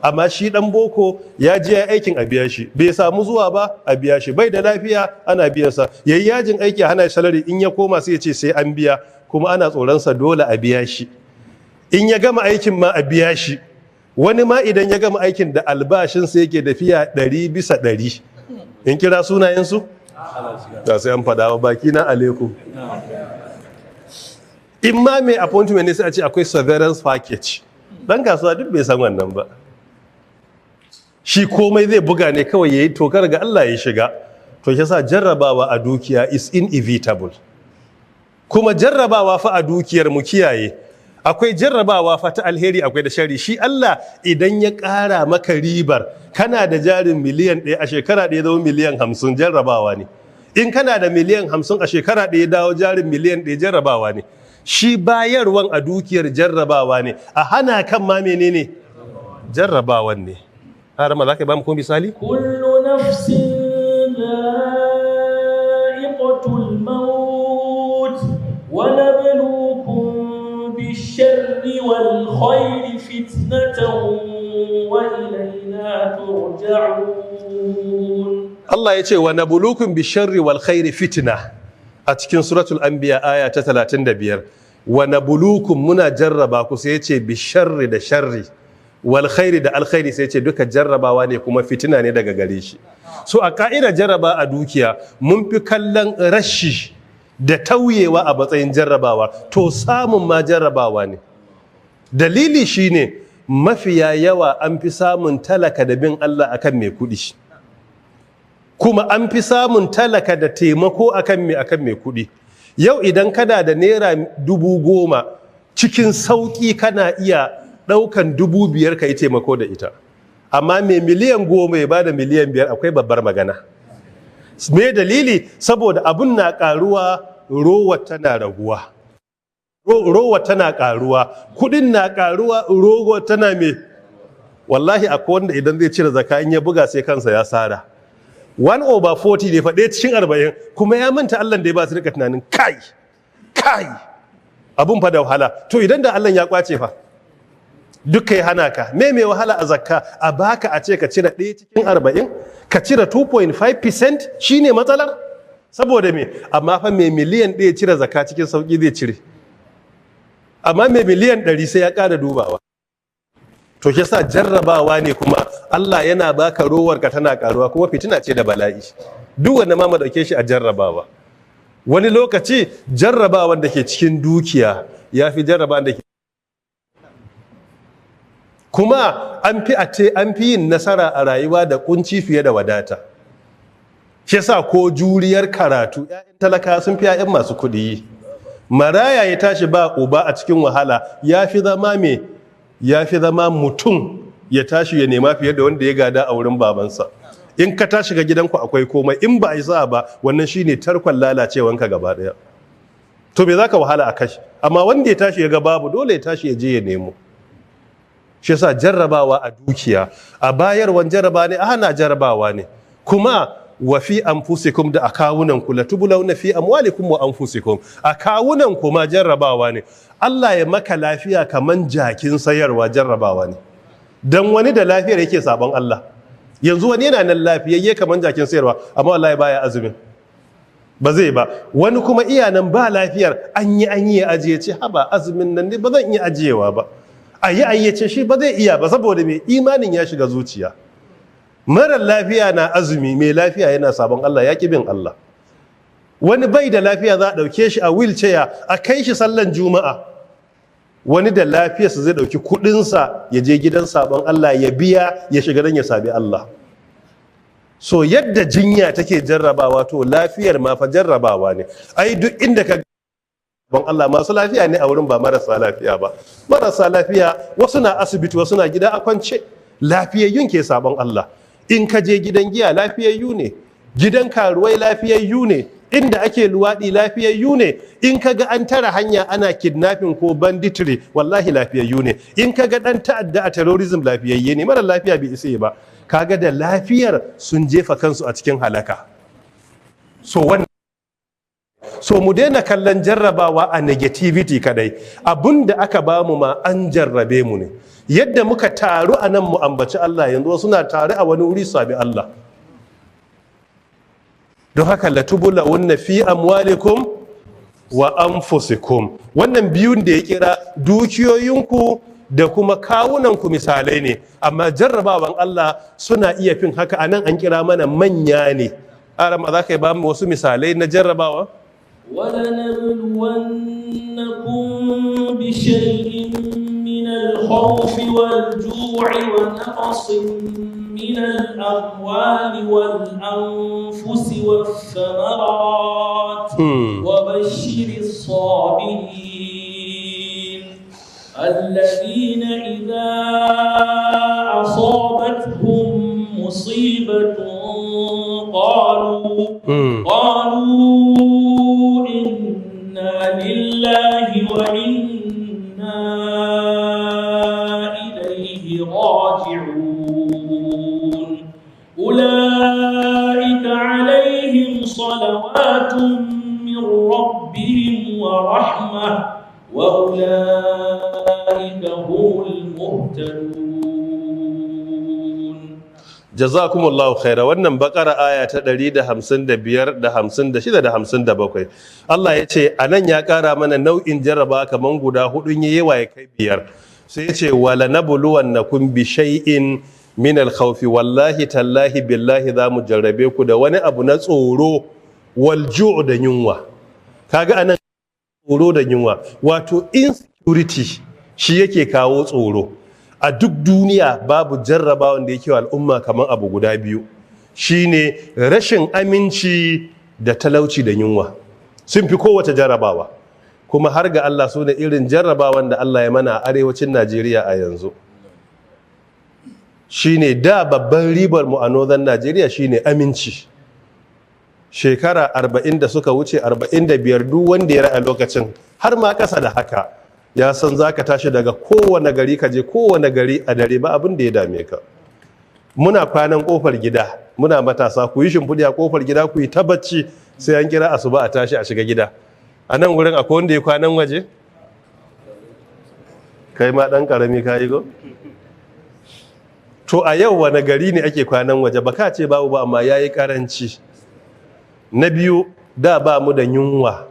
Amma shi dan boko ya je ya aikin, a biya shi. Bai samu zuwa ba, a biya shi. Bai da lafiya, ana biyansa. Yayi yajin aiki, a hana shi salary. In ya koma sai ya ce sai an biya, kuma ana tsoronsa, dole a biya shi. In ya gama aikin ma a biya shi. Wani ma idan ya gama aikin, da albashinsa yake tafiya 100%. In kira sunayensu da sai an faɗa wa baki na alaikum. In ma mai appointment ne, sai a ce akwai severance package. Dan kasuwa duk bai san wannan ba. Shi komai zai buga ne kawai yayi tokar ga Allah ya shiga. To shi yasa jarrabawa a dukiya is inevitable. Kuma jarrabawa fa a dukiyar, mu kiyaye, akwai jarrabawa fa ta alheri, akwai da shari. Shi Allah idan ya ƙara maka ribar, kana da jarin miliyan 1, a shekara 1 zama miliyan 50, jarrabawa ne. In kana da miliyan 50, a shekara 1 dawo jarin miliyan 1, jarrabawa ne. Shi bayarwan a dukiyar jarrabawa ne, a hana kan ma menene? Jarrabawan ne. Har ma za ka ba mu ko misali? كل نفس ذائقة الموت ونبلوكم بالشر والخير فتنة وإلينا ترجعون. Allah ya ce wa nabluukum bisharri wal khairi fitna. A cikin Suratul Anbiya aya ta 35, wa nabluukum, muna jarraba ku, sai yace bi sharri, da sharri, wal khairi, da alkhairi, sai yace duka jarrabawa ne kuma fitina ne daga gare shi. So a ka'idar jarraba a dukiya, mun fi kallon rashi da tauyewa a matsayin jarrabawa. To samun ma jarrabawa ne. Dalili shine mafiya yawa an fi samun talaka da bin Allah akan mai kuɗi, kuma an fi samun talaka da taimako akan mai kuɗi. Yau idan kana da ₦10,000, cikin sauƙi kana iya ɗaukan 5,000 ka yi taimako da ita. Amma mai 10,000,000 ya bada 5,000,000, akwai babbar magana. Me dalili? Saboda abun na ƙaruwa, rowa tana raguwa. Rowa tana ƙaruwa, kuɗin na ƙaruwa, rowa tana me? Wallahi akwai wanda idan zai cire zakka, in ya buga sai kansa ya sara. 1 over 40 ne faɗe cikin 40, kuma ya manta Allah da ya ba su, rika tunanin, "Kai, kai, abun fa da wahala." To idan da Allah ya kwace fa, duka ya hana ka, me mai wahala a zakka a baka, a ce ka cire 1 cikin 40, ka cire 2.5% shine matsalar? Saboda me? Amma fa mai 1,000,000 cire zakka cikin sauki zai cire, amma mai 100,000,000 sai ya ƙara dubawa. To shi yasa jarrabawa ne, kuma Allah yana baka, rowar ka tana karuwa, kuma fitina ce da bala'i. Duk wanda ma mu dauke shi a jarrabawa. Wani lokaci jarrabawan da ke cikin dukiya ya fi jarrabawan da ke kuma an fi yin nasara a rayuwa da kunci fiye da wadata. Shi yasa ko juriyar karatu, 'ya'yan talaka sun fi 'ya'yan masu kuɗi. Maraya ya tashi ba uba a cikin wahala, ya fi zama me? Ya fi zama mutum, ya tashi ya nema fiye da wanda ya gada a wurin babansa. In ka tashi ga gidanku akwai komai, in ba a yi sa'a ba, wannan shine tarkon lalacewanka gaba daya. To me zaka wahala a kashi? Amma wanda ya tashi ya ga babu, dole ya tashi ya je ya nemo. Shi yasa jarrabawa a dukiya, a bayarwan jarraba ne, a hana jarrabawa ne. Kuma wa fi anfusikum, da akawunan ku, latubulawna fi amwalikum wa anfusikum, akawunan ku ma jarrabawa ne. Allah ya maka lafiya kaman jakin sayarwa, jarrabawa ne. Dan wani da lafiyar yake sabon Allah. Yanzu wani yana nan lafiyayye kaman jakin sayarwa, amma wallahi baya azumin, ba zai ba. Wani kuma iya nan ba lafiyar, an yi an yi ajiye, ce, "Haba, azumin nan ne ba zan iya ajiyewa ba." A yi ayyace, shi ba zai iya ba. Saboda mai imanin ya shiga zuciya. Marar lafiya na azumi, mai lafiya yana sabon Allah, ya ƙi bin Allah. Wani bai da lafiya, za a ɗauke shi a wheelchair a kai shi sallan Juma'a. Wani da lafiyarsa zai ɗauki kuɗinsa ya je gidan sabon Allah ya biya ya shiga don ya sabi Allah. So yadda jinya take jarrabawa, to lafiyar ma fa jarrabawa ne. Ai duk inda ka bon Allah, masu lafiya ne a wurin, ba marasa lafiya ba. Marasa lafiya wasu na asibiti, wasu na gida a kwance. Lafiyayyun ke sabon Allah. In ka je gidan giya, lafiyayyu ne. Gidan karuwai, lafiyayyu ne. Inda ake luwaɗi, lafiyayyu ne. In ka ga an tara hanya ana kidnapping ko banditry, wallahi lafiyayyu ne. In ka ga ɗan ta'adda a terrorism, lafiyayye ne. Mara lafiya bai isa ba. Kaga da lafiyar sun jefa kansu a cikin halaka. So wannan, so mu daina kallon jarrabawa a negativity kadai. Abun da aka bamu ma an jarrabe mu ne. Yadda muka taru a nan mu ambaci Allah, yanzu suna tare a wani wuri sabi Allah. Don haka latubulawunna fi amwalikum wa anfusikum, wannan biyun da ya kira, dukiyoyinku da kuma kawunanku, misalai ne. Amma jarrabawan Allah suna iya fin haka. Anan an kira mana manya ne. Arama, za ka yi ba mu wasu misalai na jarrabawa? ولنبلونكم بشيء من الخوف والجوع ونقص من الأموال والأنفس والثمرات وبشر الصابرين الذين إذا أصابتهم مصيبة قالوا إنا لله وإنا إليه راجعون. أولئك عليهم صلوات من ربهم ورحمة وأولئك هم المهتدون. Jazakumullahu khaira. Wannan Bakara aya ta 155 da 56 da 57. Allah ya ce anan ya kara mana nau'in jarraba kaman guda hudu, yayi yawa ya kai biyar. Sai ya ce wala nabluwannakum bi shay'in min al-khawfi. Wallahi tallahi billahi za mu jarrabe ku da wani abu na tsoro, wal ju' da yunwa. Kaga anan tsoro da yunwa, wato insecurity shi yake kawo tsoro. A duk duniya babu jarrabawan da yake wa al'umma kamar abu guda biyu, shine rashin aminci da talauci da yunwa. Sun fi kowace jarrabawa. Kuma har ga Allah, su ne irin jarrabawan da Allah ya mana a arewacin Najeriya a yanzu. Shine da babban ribar mu a Northern Najeriya shine aminci. Shekara 40 da suka wuce, 45, duk wanda ya ra'a lokacin, har ma ƙasa da haka, ya san za ka tashi daga kowane gari ka je kowane gari a dare, ba abin da ya dame ka. Muna kwanan kofar gida muna matasa, ku yi shimfiɗi a kofar gida, ku yi ta bacci, sai an kira asuba a tashi a shiga gida. A nan wurin akwai wanda ya kwanan waje? Kai ma ɗan ƙarami ka yi go? To, a yau wani gari ne ake kwanan waje? Ba ka ce babu ba, amma ya yi ƙaranci. Na biyu, da ba mu da yunwa.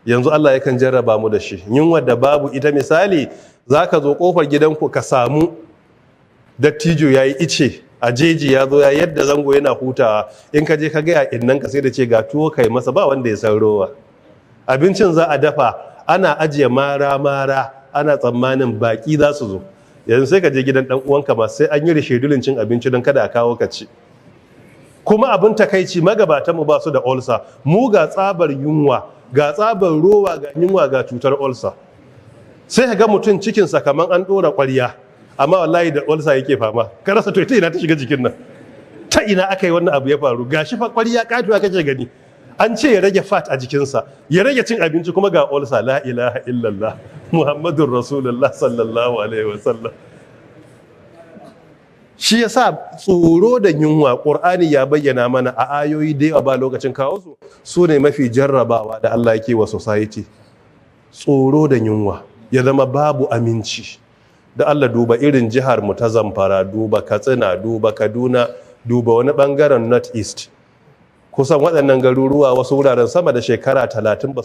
Yanzu Allah yakan jarraba mu da shi, yunwa da babu ita. Misali, za ka zo kofar gidanku ka samu dattijo ya yi ice a jeji, ya zo ya yadda zango yana hutawa. In ka je ka gaya innan ka, sai da ce ga tuwo kai masa, ba wanda ya san rowa. Abincin za a dafa, ana ajiye mara mara, ana tsammanin baki za su zo. Yanzu sai ka je gidan dan uwanka ma sai an yi rescheduling cin abinci don kada a kawo ka ci. Kuma abin takaici, magabatan mu ba su da ulcer. Mu ga tsabar yunwa, ga tsabar rowa, ga yunwa, ga cutar ulcer. Sai ka ga mutum cikinsa kamar an ɗora ƙwarya, amma wallahi da ulcer yake fama. Ka rasa to ta ina ta shiga jikin nan, ta ina aka yi wannan abu ya faru. Gashi fa ƙwarya katuwa kake gani. An ce ya rage fat a jikinsa, ya rage cin abinci, kuma ga ulcer. La ilaha illallah Muhammadun Rasulullah sallallahu alaihi wasallam. Shi yasa tsoro da yunwa, Ƙur'ani ya bayyana mana a ayoyi da yawa, ba lokacin kawo su, su ne mafi jarrabawa da Allah yake wa society. Tsoro da yunwa, ya zama babu aminci. Da Allah duba irin jihar mu ta Zamfara, duba Katsina, duba Kaduna, duba wani bangaren North East. Kusan waɗannan garuruwa, wasu wuraren sama da shekara 30 ba,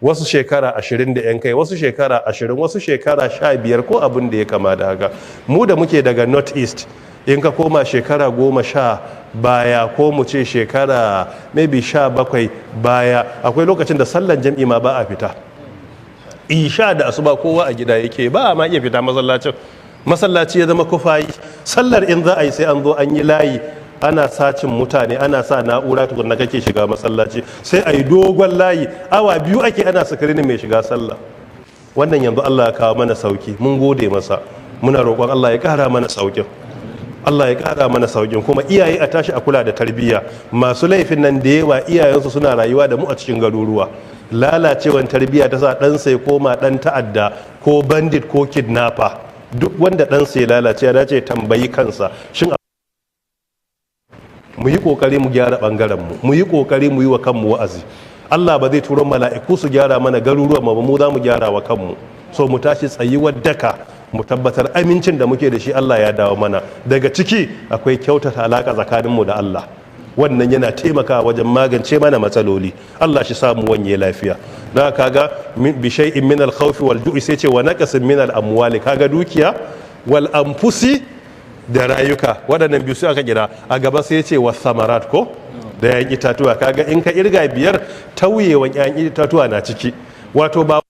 wasu shekara 20 da yan kai, wasu shekara 20, wasu shekara 15, ko abin da ya kama da haka. Mu da muke daga North East, in ka koma shekara 10 baya, ko mu ce shekara maybe 17 baya, akwai lokacin da sallan jam'i ma ba a fita. Isha da asuba kowa a gida yake, ba a ma iya fita masallacin. Masallaci ya zama kufayi. Sallar in za a yi, sai an zo an yi layi, ana sacin mutane, ana sa na'ura tukunna kake shiga masallaci. Sai a yi dogon layi, awa 2 ake ana screening mai shiga sallah. Wannan yanzu Allah ya kawo mana sauki, mun gode masa. Muna roƙon Allah ya ƙara mana saukin, Allah ya ƙara mana saukin. Kuma iyaye a tashi a kula da tarbiyya. Masu laifin nan da yawa iyayensu suna rayuwa da mu a cikin garuruwa. Lalacewan tarbiyya ta sa ɗansa ya koma ɗan ta'adda ko bandit ko kidnapper. Duk wanda ɗansa ya lalace, ya dace tambayi kansa, shin mu yi kokari mu gyara bangaren mu, mu yi kokari mu yi wa kanmu wa'azi. Allah ba zai turo mala'iku su gyara mana garuruwan mu ba, mu za mu gyara wa kanmu. So mu tashi tsayuwar daka, mu tabbatar amincin da muke da shi Allah ya dawo mana. Daga ciki akwai kyautata alaka tsakanin mu da Allah. Wannan yana taimakawa wajen magance mana matsaloli. Allah shi samu wanye lafiya. Da kaga bi shay'in min al-khawfi wal ju'i, sai ce wa naqasin min al-amwali. Kaga dukiya, wal anfusi, da rayuka. Waɗannan biyu su aka kira a gaba. Sai ce wa samarat, ko da 'yan itatuwa. Kaga in ka irga biyar, tauyewan 'yan itatuwa na ciki. Wato ba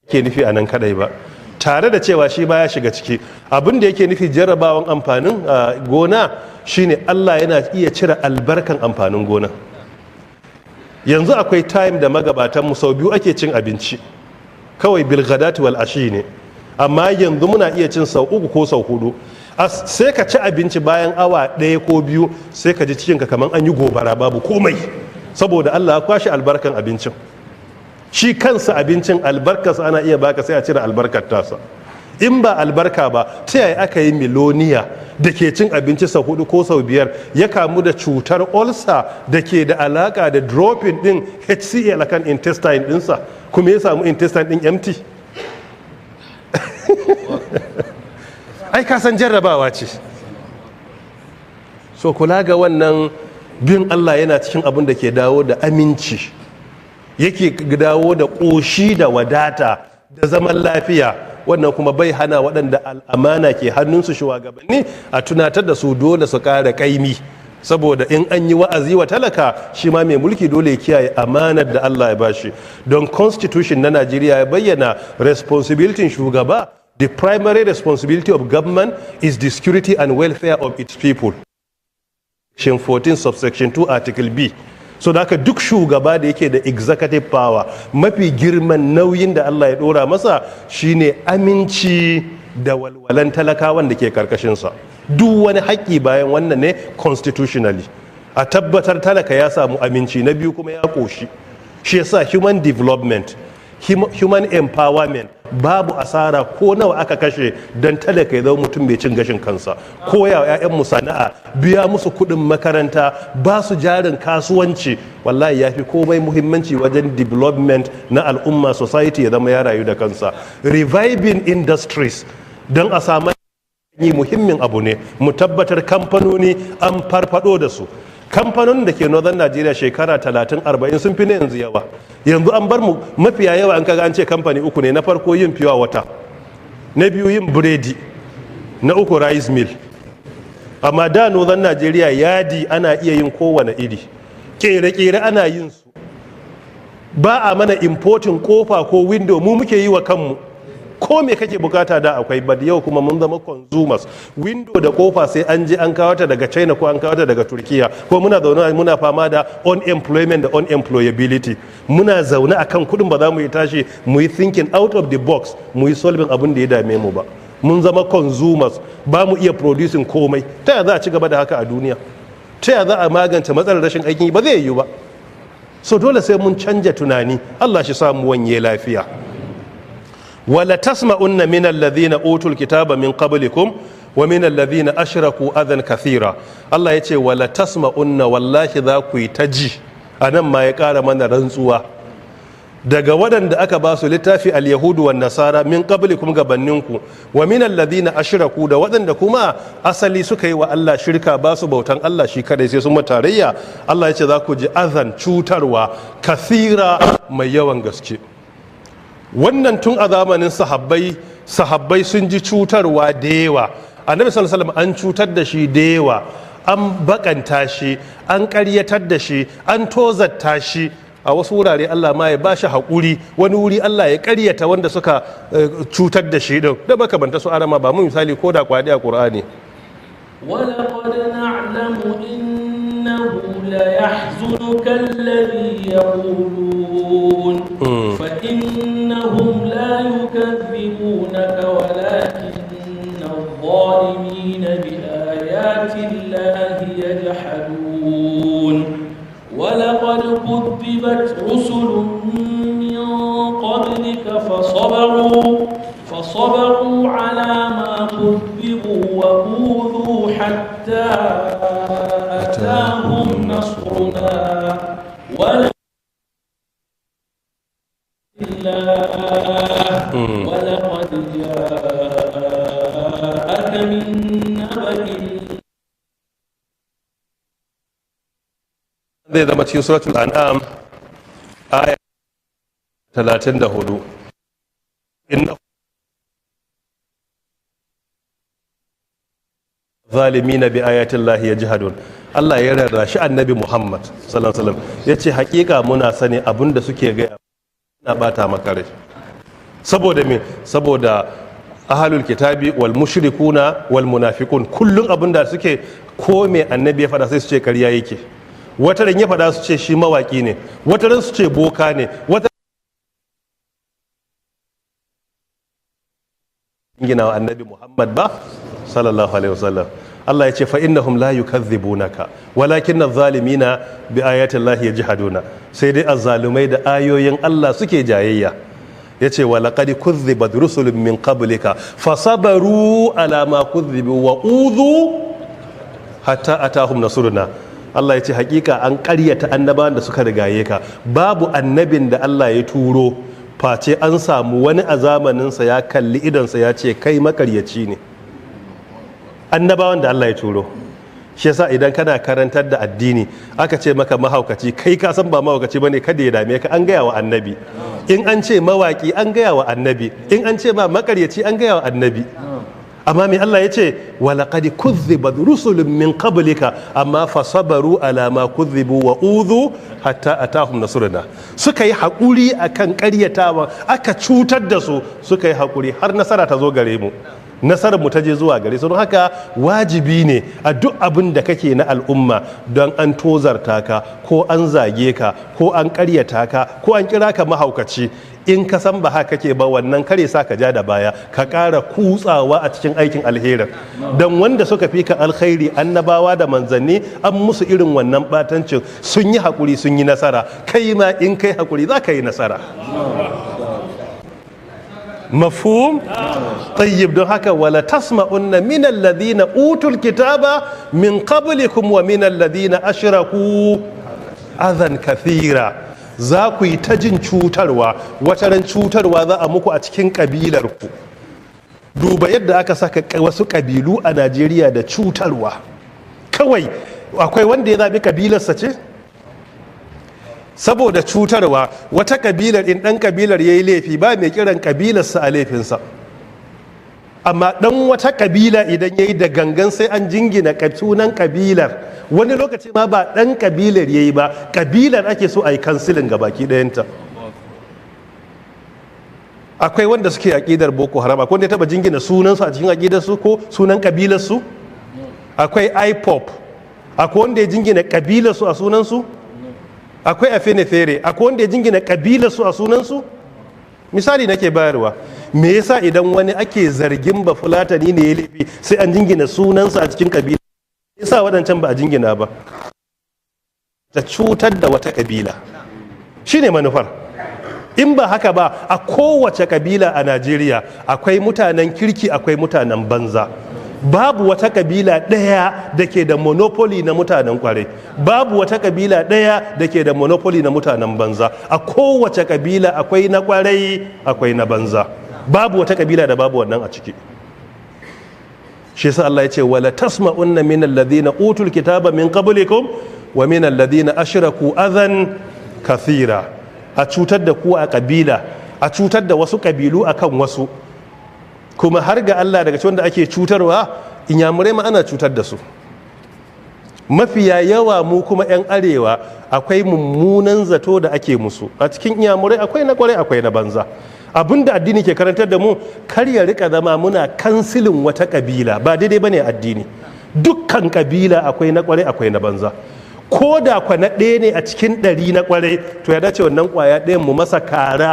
ke nufi a nan kadai ba, tare da cewa shi ba ya shiga ciki. Abin da yake nufi, jarrabawan amfanin gona shine Allah yana iya cire albarkan amfanin gona. Yanzu akwai time da magabatan mu sau biyu ake cin abinci kawai, bilghadati wal ashi ne, amma yanzu muna iya cin sau uku ko sau hudu. Sai ka ci abinci, bayan awa 1 ko 2 sai ka ji cikinka kamar an yi gobara, babu komai, saboda Allah ya kwashe albarkan abincin. Shi kansa abincin albarkarsa ana iya baka, sai a cire albarkar tasa. In ba albarka ba, ta yaya aka yi miloniya da ke cin abinci sau hudu ko sau biyar ya kamu da cutar ulcer da ke da alaka da dropping din HCl akan intestine dinsa, kuma ya samu intestine din empty? Ai ka san jarrabawa ce. So kula ga wannan, bin Allah yana cikin abin da ke dawo da aminci, yake dawo da ƙoshi da wadata da zaman lafiya. Wannan kuma bai hana waɗanda al'amana ke hannunsu, shugabanni, a tunatar da su dole su ƙara ƙaimi, saboda in an yi wa'azi wa talaka, shi ma mai mulki dole ya kiyaye amanar da Allah ya bashi. Don constitution na Najeriya ya bayyana responsibility shugaba: the primary responsibility of government is the security and welfare of its people, section 14 subsection 2 article B. So da haka duk shugaba da yake da executive power, mafi girman nauyin da Allah ya dora masa shine aminci da walwalan talakawan da ke karkashinsa. Duk wani haƙƙi bayan wannan ne. Constitutionally, a tabbatar talaka ya samu aminci, na biyu kuma ya ƙoshi. Shi yasa human development, human empowerment, babu asara ko nawa aka kashe don talaka ya zama mutum mai cin gashin kansa. Koya wa 'ya'yanmu sana'a, biya musu kuɗin makaranta, ba su jarin kasuwanci, wallahi ya fi komai muhimmanci wajen development na al'umma. Society ya zama ya rayu da kansa. Reviving industries don a samu yi muhimmin abu ne. Mu tabbatar kamfanoni an farfado da su. Kamfanonin da ke Northern Nigeria shekara 30, 40 sun fi na yanzu yawa. Yanzu an bar mu, mafiya yawa an kaga an ce kamfani uku ne: na farko yin pure water, na biyu yin biredi, na uku rice mill. Amma da Northern Nigeria yadi ana iya yin kowane iri, kere-kere ana yin su. Ba a mana importing kofa ko window, mu muke yi wa kanmu. Ko me kake bukata da akwai. But yau kuma mun zama consumers. Window da kofa sai an je an kawo ta daga China ko an kawo ta daga Turkiya. Ko muna zaune muna fama da unemployment da unemployability. Muna zaune akan kudin, ba za mu yi tashi mu yi thinking out of the box, mu yi solving abin da ya dame mu ba. Mun zama consumers, ba mu iya producing komai. Ta ya za a ci gaba da haka a duniya? Ta ya za a magance matsalar rashin aikin yi? Ba zai yiwu ba. So dole sai mun canja tunani. Allah shi samu wanye lafiya. Wala tasma'unna min alladhina utul kitaba min qablikum wa min alladhina ashraku adhan kathira. Allah yace wala tasma'unna, wallahi za ku yi ta ji. Anan ma ya ƙara mana rantsuwa. Daga waɗanda aka ba su littafi, al-yahudu wan nasara, min qablikum, gabanninku, wa min alladhina ashraku, da waɗanda kuma asali suka yi wa Allah shirka, ba su bautan Allah shi kadai sai sun tarayya. Allah ya ce za ku ji azan, cutarwa, kathira, mai yawan gaske. Wannan tun a zamanin sahabbai, sahabbai sun ji cutarwa da yawa. Annabi sallallahu alaihi wasallam an cutar da shi da yawa, an bakanta shi, an ƙaryatar da shi, an tozarta shi. A wasu wurare Allah ma ya ba shi haƙuri, wani wuri Allah ya ƙaryata wanda suka cutar da shi din da makamanta su. Arama, ba mu misali ko da kwadi a Ƙur'ani. ولقد نعلم إنه ليحزنك الذي يقولون، فإنهم لا يكذبونك ولكن الظالمين بآيات الله يجحدون. ولقد كذبت رسل من قبلك فصبروا على ما كذبوا وأوذوا حتى أتاهم نصرنا. ولا الله ولقد جاءك من نبأ Zai zama cikin Suratul An'am, aya 34. Inna zalimina bi ayatin lahi yajhadun. Allah ya rarrashi Annabi Muhammad sallallahu alaihi wasallam, yace hakika muna sani abinda suke gaya na bata maka rai. Saboda me? Saboda ahalul kitabi wal mushrikuna wal munafiqun, kullun abinda suke, ko me annabi ya fada sai su ce karya yake. Wata ran ya fada su ce shi mawaki ne, wata ran su ce boka ne, wata gina wa Annabi Muhammad ba sallallahu alaihi wasallam. Allah ya ce fa innahum la yukazzibunaka walakin adh-dhalimina bi ayati llahi yajhaduna. Sai dai azzalumai da ayoyin Allah suke jayayya. Yace wa laqad kuzzibat rusulun min qablika fasabaru ala ma kuzzibu wa udhu hatta atahum nasruna. Allah ya ce hakika an ƙaryata annabawan da suka rigaye ka. Babu annabin da Allah ya turo face an samu wani a zamaninsa ya kalli idonsa ya ce kai makaryaci ne. Annabawan da Allah ya turo. Shi yasa idan kana karantar da addini aka ce maka mahaukaci, kai ka san ba mahaukaci bane, kada ya dame ka. An gaya wa annabi. In an ce mawaki, an gaya wa annabi. In an ce ma makaryaci, an gaya wa annabi. Amma me Allah ya ce? ولقد كذبت رسل من قبلك, amma فصبروا على ما كذبوا وأوذوا حتى أتاهم نصرنا. Suka yi hakuri akan ƙaryatawa, aka cutar da su, suka yi hakuri har nasara ta zo gare mu, nasarar mu ta je zuwa gare su. Don haka wajibi ne a duk abin da kake na al'umma, don an tozarta ka ko an zage ka ko an karyata ka ko an kira ka mahaukaci, in ka san ba haka kake ba, wannan kare sa ka ja da baya, ka ƙara kutsawa a cikin aikin alherin. Don wanda suka fi ka alkhairi, annabawa da manzanni, an musu irin wannan batancin, sun yi haƙuri, sun yi nasara. Kai ma in kai haƙuri za ka yi nasara. مفهوم؟ طيب. Don haka ولتسمعن من الذين أوتوا الكتاب من قبلكم ومن الذين أشركوا أذى كثيرا. Za ku yi ta jin cutarwa. Wataran cutarwa za a muku a cikin kabilarku. Duba yadda aka saka wasu kabilu a Najeriya da cutarwa kawai. Akwai wanda ya zaɓi kabilarsa ce? Saboda cutarwa, wata kabilar, in ɗan kabilar ya yi laifi, ba mai kiran kabilarsa a laifinsa, amma ɗan wata kabila idan ya yi da gangan, sai an jingina sunan kabilar. Wani lokaci ma ba ɗan kabilar ya yi ba, kabilar ake so a yi cancelling ga baki ɗayanta. Akwai wanda suke aƙidar Boko Haram, akwai wanda ya taɓa jingina sunansu a cikin aƙidarsu ko sunan kabilarsu? Akwai IPOB, akwai wanda ya jingina kabilarsu a sunansu? Akwai Afenifere, akwai wanda ya jingina kabilarsu a sunansu? Misali nake bayarwa. Me yasa idan wani ake zargin ba Fulatani ne ya laifi, sai an jingina sunansa a cikin kabila? Yasa waɗancan ba a jingina ba? Ta cutar da wata kabila shine manufar. In ba haka ba, a kowace kabila a Najeriya akwai mutanen kirki, akwai mutanen banza. Babu wata kabila ɗaya da ke da monopoly na mutanen kwarai, babu wata kabila ɗaya da ke da monopoly na mutanen banza. A kowace kabila akwai na kwarai, akwai na banza. Babu wata kabila da babu wannan a ciki. Shi yasa Allah ya ce ولتسمعن من الذين أوتوا الكتاب من قبلكم ومن الذين أشركوا أذى كثيرا. A cutar da ku a kabila, a cutar da wasu kabilu akan wasu. Kuma har ga Allah, daga cikin wanda ake cutarwa, Inyamurai ma ana cutar da su mafiya yawa. Mu kuma 'yan Arewa akwai mummunan zato da ake musu. A cikin Inyamurai akwai na kwarai, akwai na banza. Abinda addini ke karantar da mu, kar ya rika zama muna cancelling wata kabila. Ba daidai bane addini. Dukkan kabila akwai na kwarai, akwai na banza. Ko da kwa na ɗaya ne a cikin 100 na kwarai, to ya dace wannan kwaya ɗayan mu masa kara,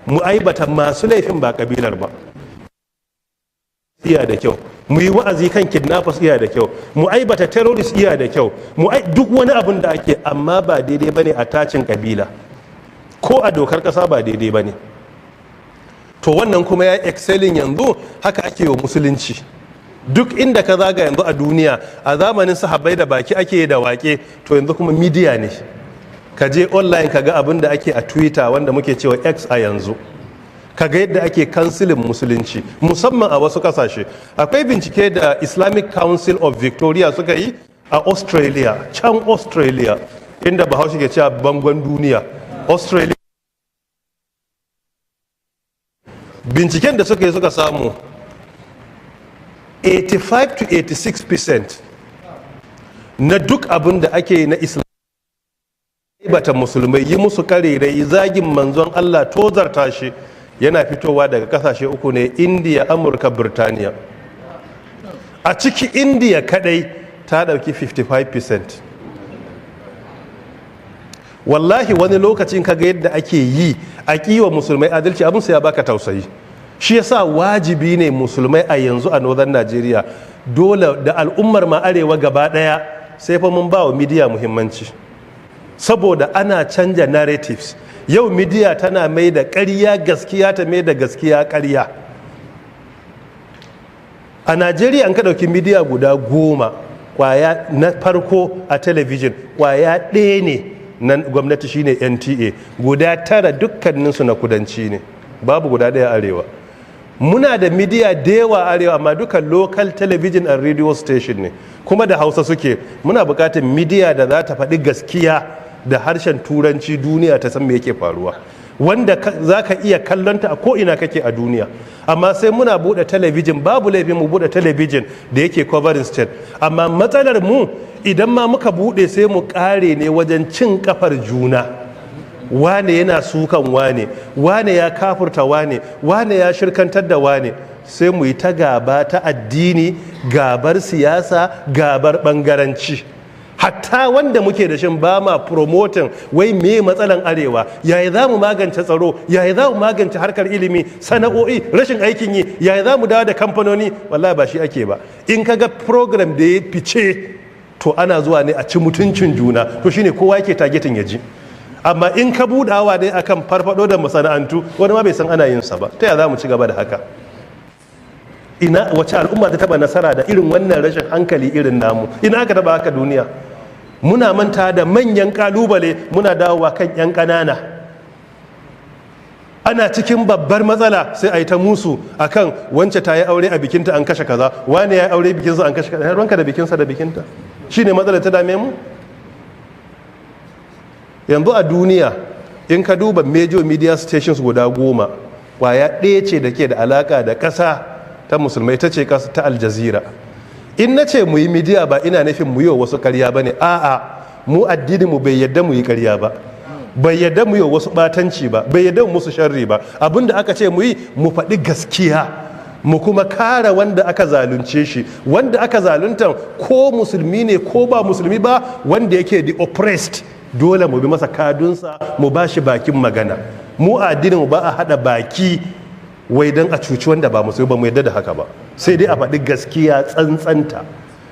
mu aibata masu laifin, ba kabilar ba. Iya da kyau mu yi wa'azi kan kidnappers, iya da kyau mu aibata terrorist, iya da kyau mu duk wani abun da ake, amma ba daidai bane a tacin kabila. Ko a dokar kasa ba daidai bane. To wannan kuma ya excelling. Yanzu haka ake wa Musulunci duk inda ka zaga yanzu a duniya. A zamanin sahabbai da baki ake da wake, to yanzu kuma media ne. Ka je online ka ga abin da ake a Twitter, wanda muke cewa X a yanzu, ka ga yadda ake cancelling Musulunci, musamman a wasu kasashe. Akwai bincike da Islamic Council of Victoria suka yi a Australia, can Australia inda Bahaushe ke cewa bangon duniya, Australia. Binciken da suka yi, suka samu 85 to 86% na duk abin da ake na Islam, bata Musulmai, yi musu karerai, zagin Manzon Allah, tozarta shi, yana fitowa daga kasashe uku ne: India, Amurka, Birtaniya. A ciki India kadai ta dauki 55%. Wallahi wani lokacin kaga yadda ake yi a kiwa Musulmai adalci, abin sai ya baka tausayi. Shi yasa wajibi ne Musulmai a yanzu a Northern Nigeria, dole da al'ummar ma Arewa gaba daya, sai fa mun ba wa media muhimmanci, saboda ana canja narratives. Yau media tana mai da ƙarya gaskiya, ta mai da gaskiya ƙarya. A Najeriya an ka ɗauki media guda 10, kwaya na farko a talabijin kwaya ɗaya ne na gwamnati, shine NTA. Guda tara dukkaninsu na kudanci ne, babu guda ɗaya Arewa. Muna da media da yawa arewa, amma duka local television and radio station ne, kuma da Hausa suke. Muna bukatar media da za ta faɗi gaskiya da harshen Turanci, duniya ta san me yake faruwa, wanda za ka iya kallonta a ko'ina kake a duniya. Amma sai muna buɗe talabijin, babu laifin mu buɗe talabijin da yake covering state, amma matsalar mu, idan ma muka buɗe, sai mu ƙare ne wajen cin kafar juna. Wane yana sukan wane, wane ya kafurta wane, wane ya shirkantar da wane. Sai mu yi ta gaba ta addini, gabar siyasa, gabar bangaranci. Hatta wanda muke da shin ba ma promoting wai me matsalan arewa, yaya za mu magance tsaro, yaya za mu magance harkar ilimi, sana'o'i, rashin aikin yi, yaya za mu dawo da kamfanoni. Wallahi ba shi ake ba. In ka ga program da ya fice, to ana zuwa ne a ci mutuncin juna, to shine kowa yake targeting ya ji. Amma in ka budawa dai akan farfado da masana'antu, wani ma bai san ana yin sa ba. Ta ya za mu ci gaba da haka? Ina wace al'umma ta taba nasara da irin wannan rashin hankali irin namu? Ina aka taba haka duniya? Muna manta da manyan kalubale, muna dawowa kan 'yan ƙanana. Ana cikin babbar matsala, sai a yi ta musu akan wance ta yi aure, a bikinta an kashe kaza, wane ya yi aure, bikinsa an kashe kaza. Ranka da bikinsa da bikinta shine matsalar ta dame mu yanzu a duniya. In ka duba major media stations guda 10, kwaya ɗaya ce da ke da alaka da ƙasa ta Musulmai, ta ce ƙasa ta Al Jazeera. In na ce mu yi media, ba ina nufin mu yi wa wasu karya ba ne. A'a, mu addinin mu bai yadda mu yi karya ba, bai yadda mu yi wa wasu batanci ba, bai yadda mu musu sharri ba. Abinda aka ce mu yi, mu faɗi gaskiya, mu kuma kare wanda aka zalunce shi. Wanda aka zalunta, ko Musulmi ne ko ba Musulmi ba, wanda yake the oppressed, dole mu bi masa kadunsa, mu ba shi bakin magana. Mu a addinin mu ba a hada baki wai don a cuci wanda ba Musulmi ba, mu yadda da haka ba. Sai dai a faɗi gaskiya tsantsanta.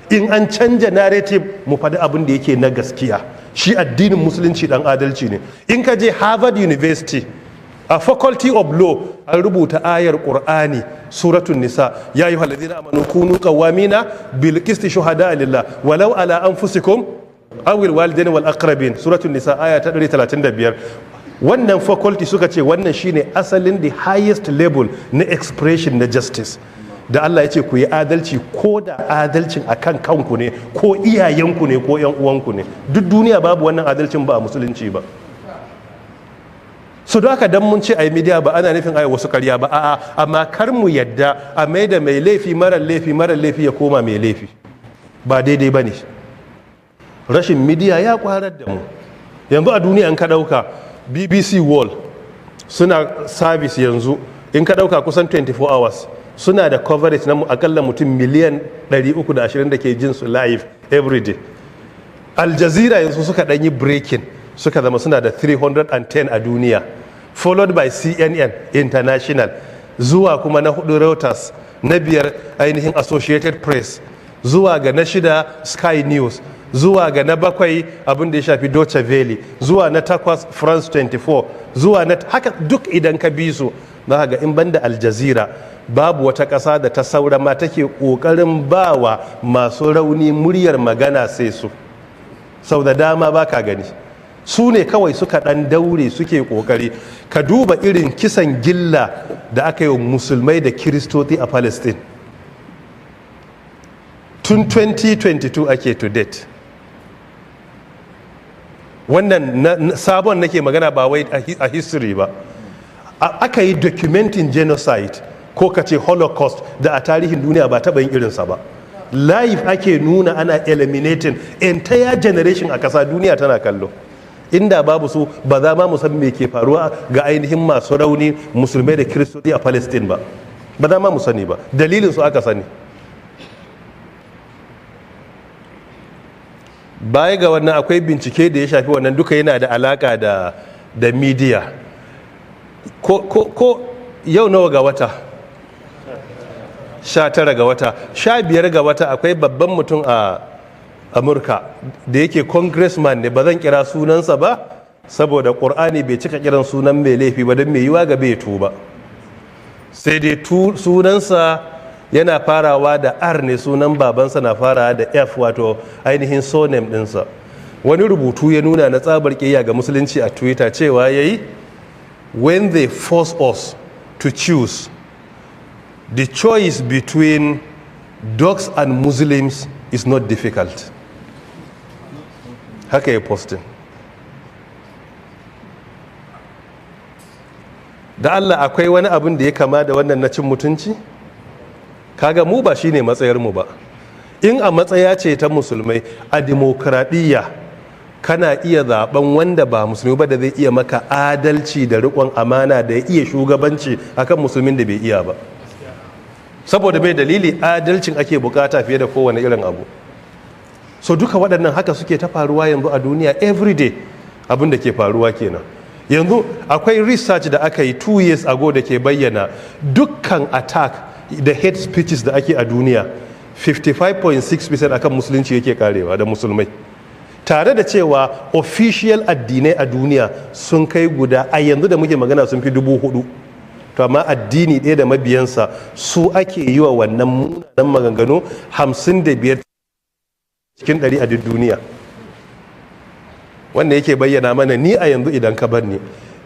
In an canja narrative, mu faɗi abin da yake na gaskiya. Shi addinin Musulunci dan adalci ne. In ka je Harvard University, a Faculty of Law, an rubuta ayar Qur'ani, Suratul Nisa: يا أيها الذين آمنوا كونوا قوامين بالقسط شهداء لله ولو على أنفسكم أو الوالدين والأقربين. Suratul Nisa, aya ta 135. Wannan faculty suka ce wannan shine asalin the highest level na expression na justice, da Allah ya ce ku yi adalci, ko da adalcin akan kanku ne, ko iyayenku ne, ko yan uwanku ne. Duk duniya babu wannan adalcin ba a Musulunci ba. So don haka, dan mun ce a yi media, ba ana nufin a yi wasu karya ba, a'a. Amma kar mu yadda a mai da mai laifi marar laifi, marar laifi ya koma mai laifi. Ba daidai ba ne. Rashin media ya kwarar da mu. Yanzu a duniya, in ka dauka BBC World, suna service yanzu, in ka dauka kusan 24 hours, suna da coverage na akalla mutum miliyan 320 da ke jin su live every day. Al Jazeera yanzu suka ɗanyi breaking, suka zama suna da 310 a duniya, followed by CNN International, zuwa kuma na hudu Reuters, na biyar ainihin Associated Press, zuwa ga na shida Sky News, zuwa ga na bakwai abin da ya shafi Deutsche Welle, zuwa na takwas France 24, zuwa na haka duk. Idan ka bi su, za ga in banda Al Jazeera, babu wata ƙasa da ta saura ma take ƙoƙarin bawa masu rauni muryar magana sai su. Sau da dama ba ka gani, su ne kawai suka ɗan daure suke ƙoƙari. Ka duba irin kisan gilla da aka yi wa Musulmai da Kiristoci a Palestine tun 2022 ake to date. Wannan sabon nake magana, ba wai a history ba. Aka yi documenting genocide, ko ka ce Holocaust, da a tarihin duniya ba taɓa yin irinsa ba. Live ake nuna ana eliminating entire generation a ƙasa, duniya tana kallo. Inda babu su, ba za ma mu san me ke faruwa ga ainihin masu rauni, Musulmai da Kiristoci a Palestine ba. Ba za ma mu sani ba. Dalilin su aka sani. Baya ga wannan, akwai bincike da ya shafi wannan, duka yana da alaka da media. Ko yau nawa ga wata? 19 ga wata. 15 ga wata, akwai babban mutum a Amurka da yake congressman ne. Ba zan kira sunansa ba, saboda ƙur'ani bai cika kiran sunan mai laifi ba, don mai yiwa ga bai tuba. Sai dai sunansa yana farawa da R ne, sunan babansa na farawa da F, wato ainihin surname ɗinsa. Wani rubutu ya nuna na tsabar ƙiyayya ga Musulunci a Twitter, cewa ya yi, "When they force us to choose "The choice between dogs and Muslims is not difficult." Haka ya posting. Da Allah, akwai wani abin da ya kama da wannan na cin mutunci? Kaga mu ba shine matsayarmu ba. In a matsaya ce ta musulmai a dimokuraɗiyya, kana iya zaben wanda ba musulmi ba da zai iya maka adalci da riƙon amana da ya iya shugabanci akan musulmin da bai iya ba. Saboda mai dalili? Adalcin ake bukata fiye da kowane irin abu. So duka waɗannan haka suke ta faruwa yanzu a duniya, everyday abin da ke faruwa kenan. Yanzu akwai research da aka yi 2 years ago da ke bayyana dukkan attack da hate speeches da ake a duniya, 55.6% akan musulunci yake karewa da musulmai, tare da cewa official addinai a duniya sun kai guda, a yanzu da muke magana, sun fi 4,000. To amma addini ɗaya da mabiyansa su ake yi wa wannan munanan maganganu 55% a duk duniya. Wanda yake bayyana mana, ni a yanzu idan ka bar ni,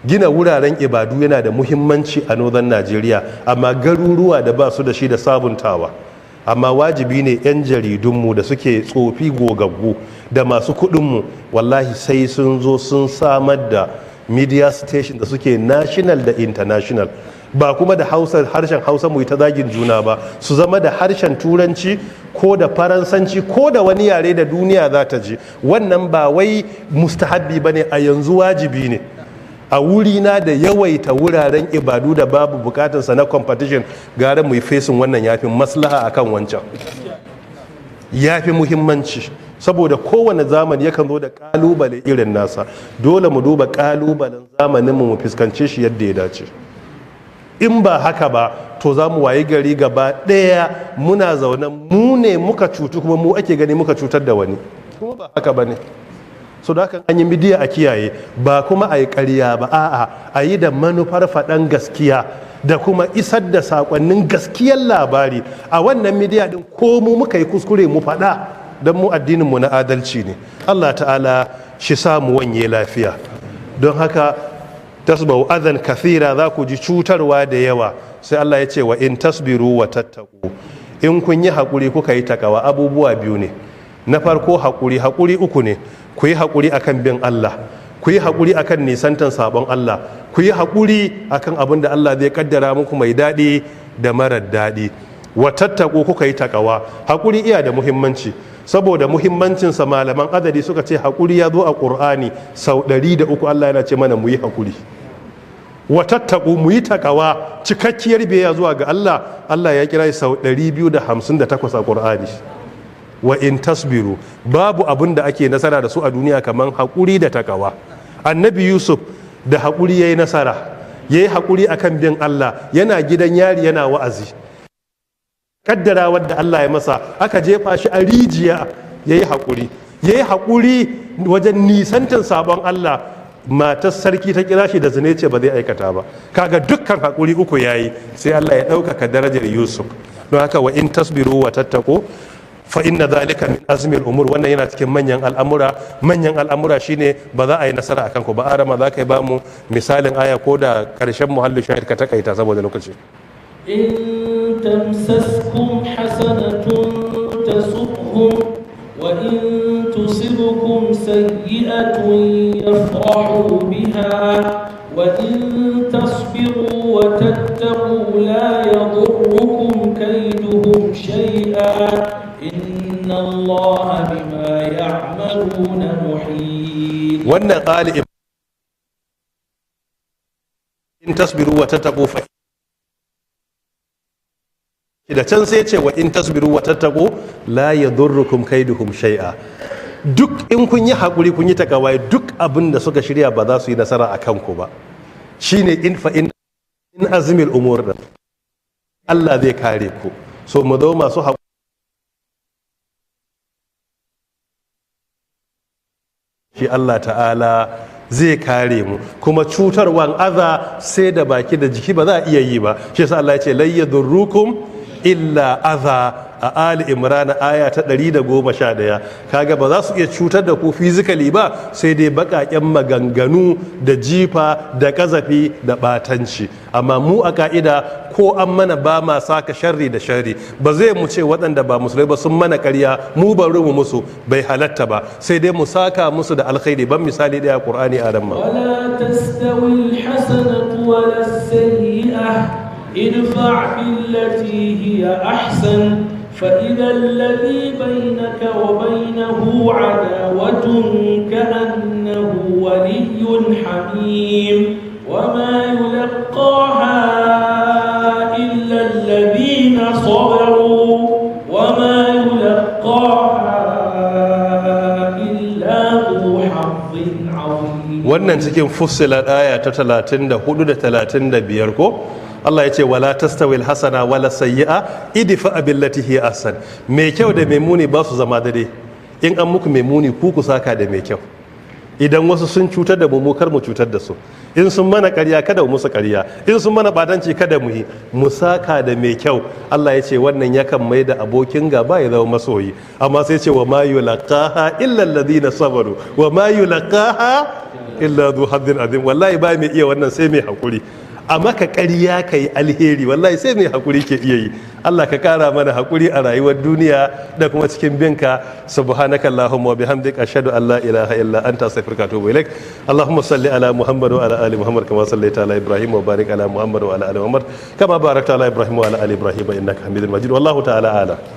gina wuraren ibadu yana da muhimmanci a Northern Nigeria, amma garuruwa da ba su da shi da sabuntawa. Amma wajibi ne 'yan jaridunmu da suke tsofi gogaggu da masu kudinmu, wallahi sai sun zo sun samar da media station da suke national da international, ba kuma da Hausa, harshen Hausa mu ta zagin juna ba, su zama da harshen Turanci ko da Faransanci ko da wani yare da duniya za ta ji. Wannan ba wai mustahabbi ba ne, a yanzu wajibi ne a wurina. Da yawaita wuraren ibadu da babu bukatarsa na competition, gara mu yi facing wannan, yafi maslaha akan wancan, yafi muhimmanci, saboda kowane zamani yakan zo da kalubale irin nasa. Dole mu duba kalubalen zamaninmu, mu fuskance shi yadda ya dace. In ba haka ba, to za mu wayi gari gaba ɗaya muna zaune, mu ne muka cutu, kuma mu ake gani muka cutar da wani, kuma ba haka ba ne. So da haka an yi media, a kiyaye, ba kuma a yi ƙarya ba, a'a, a yi da manufar faɗan gaskiya da kuma isar da saƙonnin gaskiyar labari a wannan media ɗin. Ko mu muka yi kuskure, mu faɗa, don mu addinin mu na adalci ne. Allah Ta'ala shi samu wanye lafiya. Don haka tasbau adhan kathira, za ku ji cutarwa da yawa. Sai Allah ya ce, wa in tasbiru wa tattaku, in kun yi haƙuri kuka yi takawa. Abubuwa biyu ne. Na farko haƙuri, haƙuri uku ne: ku yi haƙuri akan bin Allah, ku yi haƙuri akan nisantan sabon Allah, ku yi haƙuri akan abin da Allah zai kaddara muku mai daɗi da marar daɗi. Wa tattaku, kuka yi takawa. Haƙuri iya da muhimmanci. Saboda muhimmancinsa, malaman adadi suka ce haƙuri ya zo a Ƙur'ani sau 103. Allah yana ce mana mu yi haƙuri. Wa tattaku, mu yi takawa, cikakkiyar biyayya zuwa ga Allah, Allah ya kira sau 258 a Ƙur'ani. Wa in tasbiru, babu abin da ake nasara da su a duniya kamar haƙuri da takawa. Annabi Yusuf da haƙuri ya yi nasara. Ya yi haƙuri akan bin Allah, yana gidan yari yana wa'azi. Kaddara wadda Allah ya masa, aka jefa shi a rijiya, ya yi haƙuri. Ya yi haƙuri wajen nisantin sabon Allah. Matar sarki ta kira shi da zina, ce ba zai aikata ba. Kaga dukkan haƙuri uku ya yi, sai Allah ya ɗaukaka darajar Yusuf. Don haka, wa in tasbiru wa tattaku fa inna zalika min azmil umur. Wannan yana cikin manyan al'amura. Manyan al'amura shine ba za a yi nasara akan ku ba. Arama, za ka yi ba mu misalin aya ko da karshen muhallu shahid, ka takaita saboda lokaci. إن تمسسكم حسنة تسؤهم، وإن تصبكم سيئة يفرحوا بها، وإن تصبروا وتتقوا لا يضركم كيدهم شيئا، إن الله بما يعملون محيط. Wannan ali in tasbiru wa tattaqu fa da can sai ce, wa in tasbiru wa tattaqu la yadurrukum kaiduhum shay'a. Duk in kun yi hakuri, kun yi takawa, duk abin da suka shirya ba za su yi nasara a kanku ba. Shine in fa in in azmil umur din, Allah zai kare ku. So mu zo masu haƙuri. Shi Allah Ta'ala zai kare mu, kuma cutarwan aza sai da baki da jiki ba za a iya yi ba. Shi yasa Allah ya ce, lai yadurrukum illa aza. a Ali Imran aya ta 111. Kaga ba za su iya cutar da ku physically ba, sai dai baƙaƙen maganganu da jifa da kazafi da batanci. Amma mu a ka'ida, ko an mana, ba ma saka sharri da sharri. Ba zai mu ce waɗanda ba musulmai ba sun mana ƙarya, mu bari mu musu, bai halatta ba, sai dai mu saka musu da alkhairi. Ban misali ɗaya Qur'ani a ramma. ولا تستوي الحسنة ولا السيئة، ادفع بالتي هي أحسن، فإذا الذي بينك وبينه عداوة كأنه ولي حميم، وما يلقاها إلا الذين صبروا، وما يلقاها إلا ذو حظ عظيم. Wannan cikin Fussilat aya ta 34 da 35 ko? Allah ya ce: ولا تستوي الحسنة ولا السيئة، ادفع بالتي هي أحسن. Mai kyau da mai muni ba su zama daidai. In an muku mai muni, ku saka da mai kyau. Idan wasu sun cutar da mu, mu kar mu cutar da su. In sun mana ƙarya, kada mu musu ƙarya. In sun mana batanci, kada mu yi, mu saka da mai kyau. Allah ya ce wannan yakan mai da abokin gaba ya zama masoyi. Amma sai ce: وما يلقاها إلا الذين صبروا، وما يلقاها إلا ذو حظ عظيم. Wallahi ba mai iya wannan sai mai hakuri. A maka ƙarya ka yi alheri, wallahi sai mai hakuri ke iya yi. Allah ka ƙara mana hakuri a rayuwar duniya da kuma cikin binka. سبحانك اللهم وبحمدك، أشهد أن لا إله إلا أنت، أستغفرك وأتوب إليك. اللهم صل على محمد وعلى آل محمد كما صليت على إبراهيم، وبارك على محمد وعلى آل محمد كما باركت على إبراهيم وعلى آل إبراهيم، إنك حميد مجيد. والله تعالى أعلم.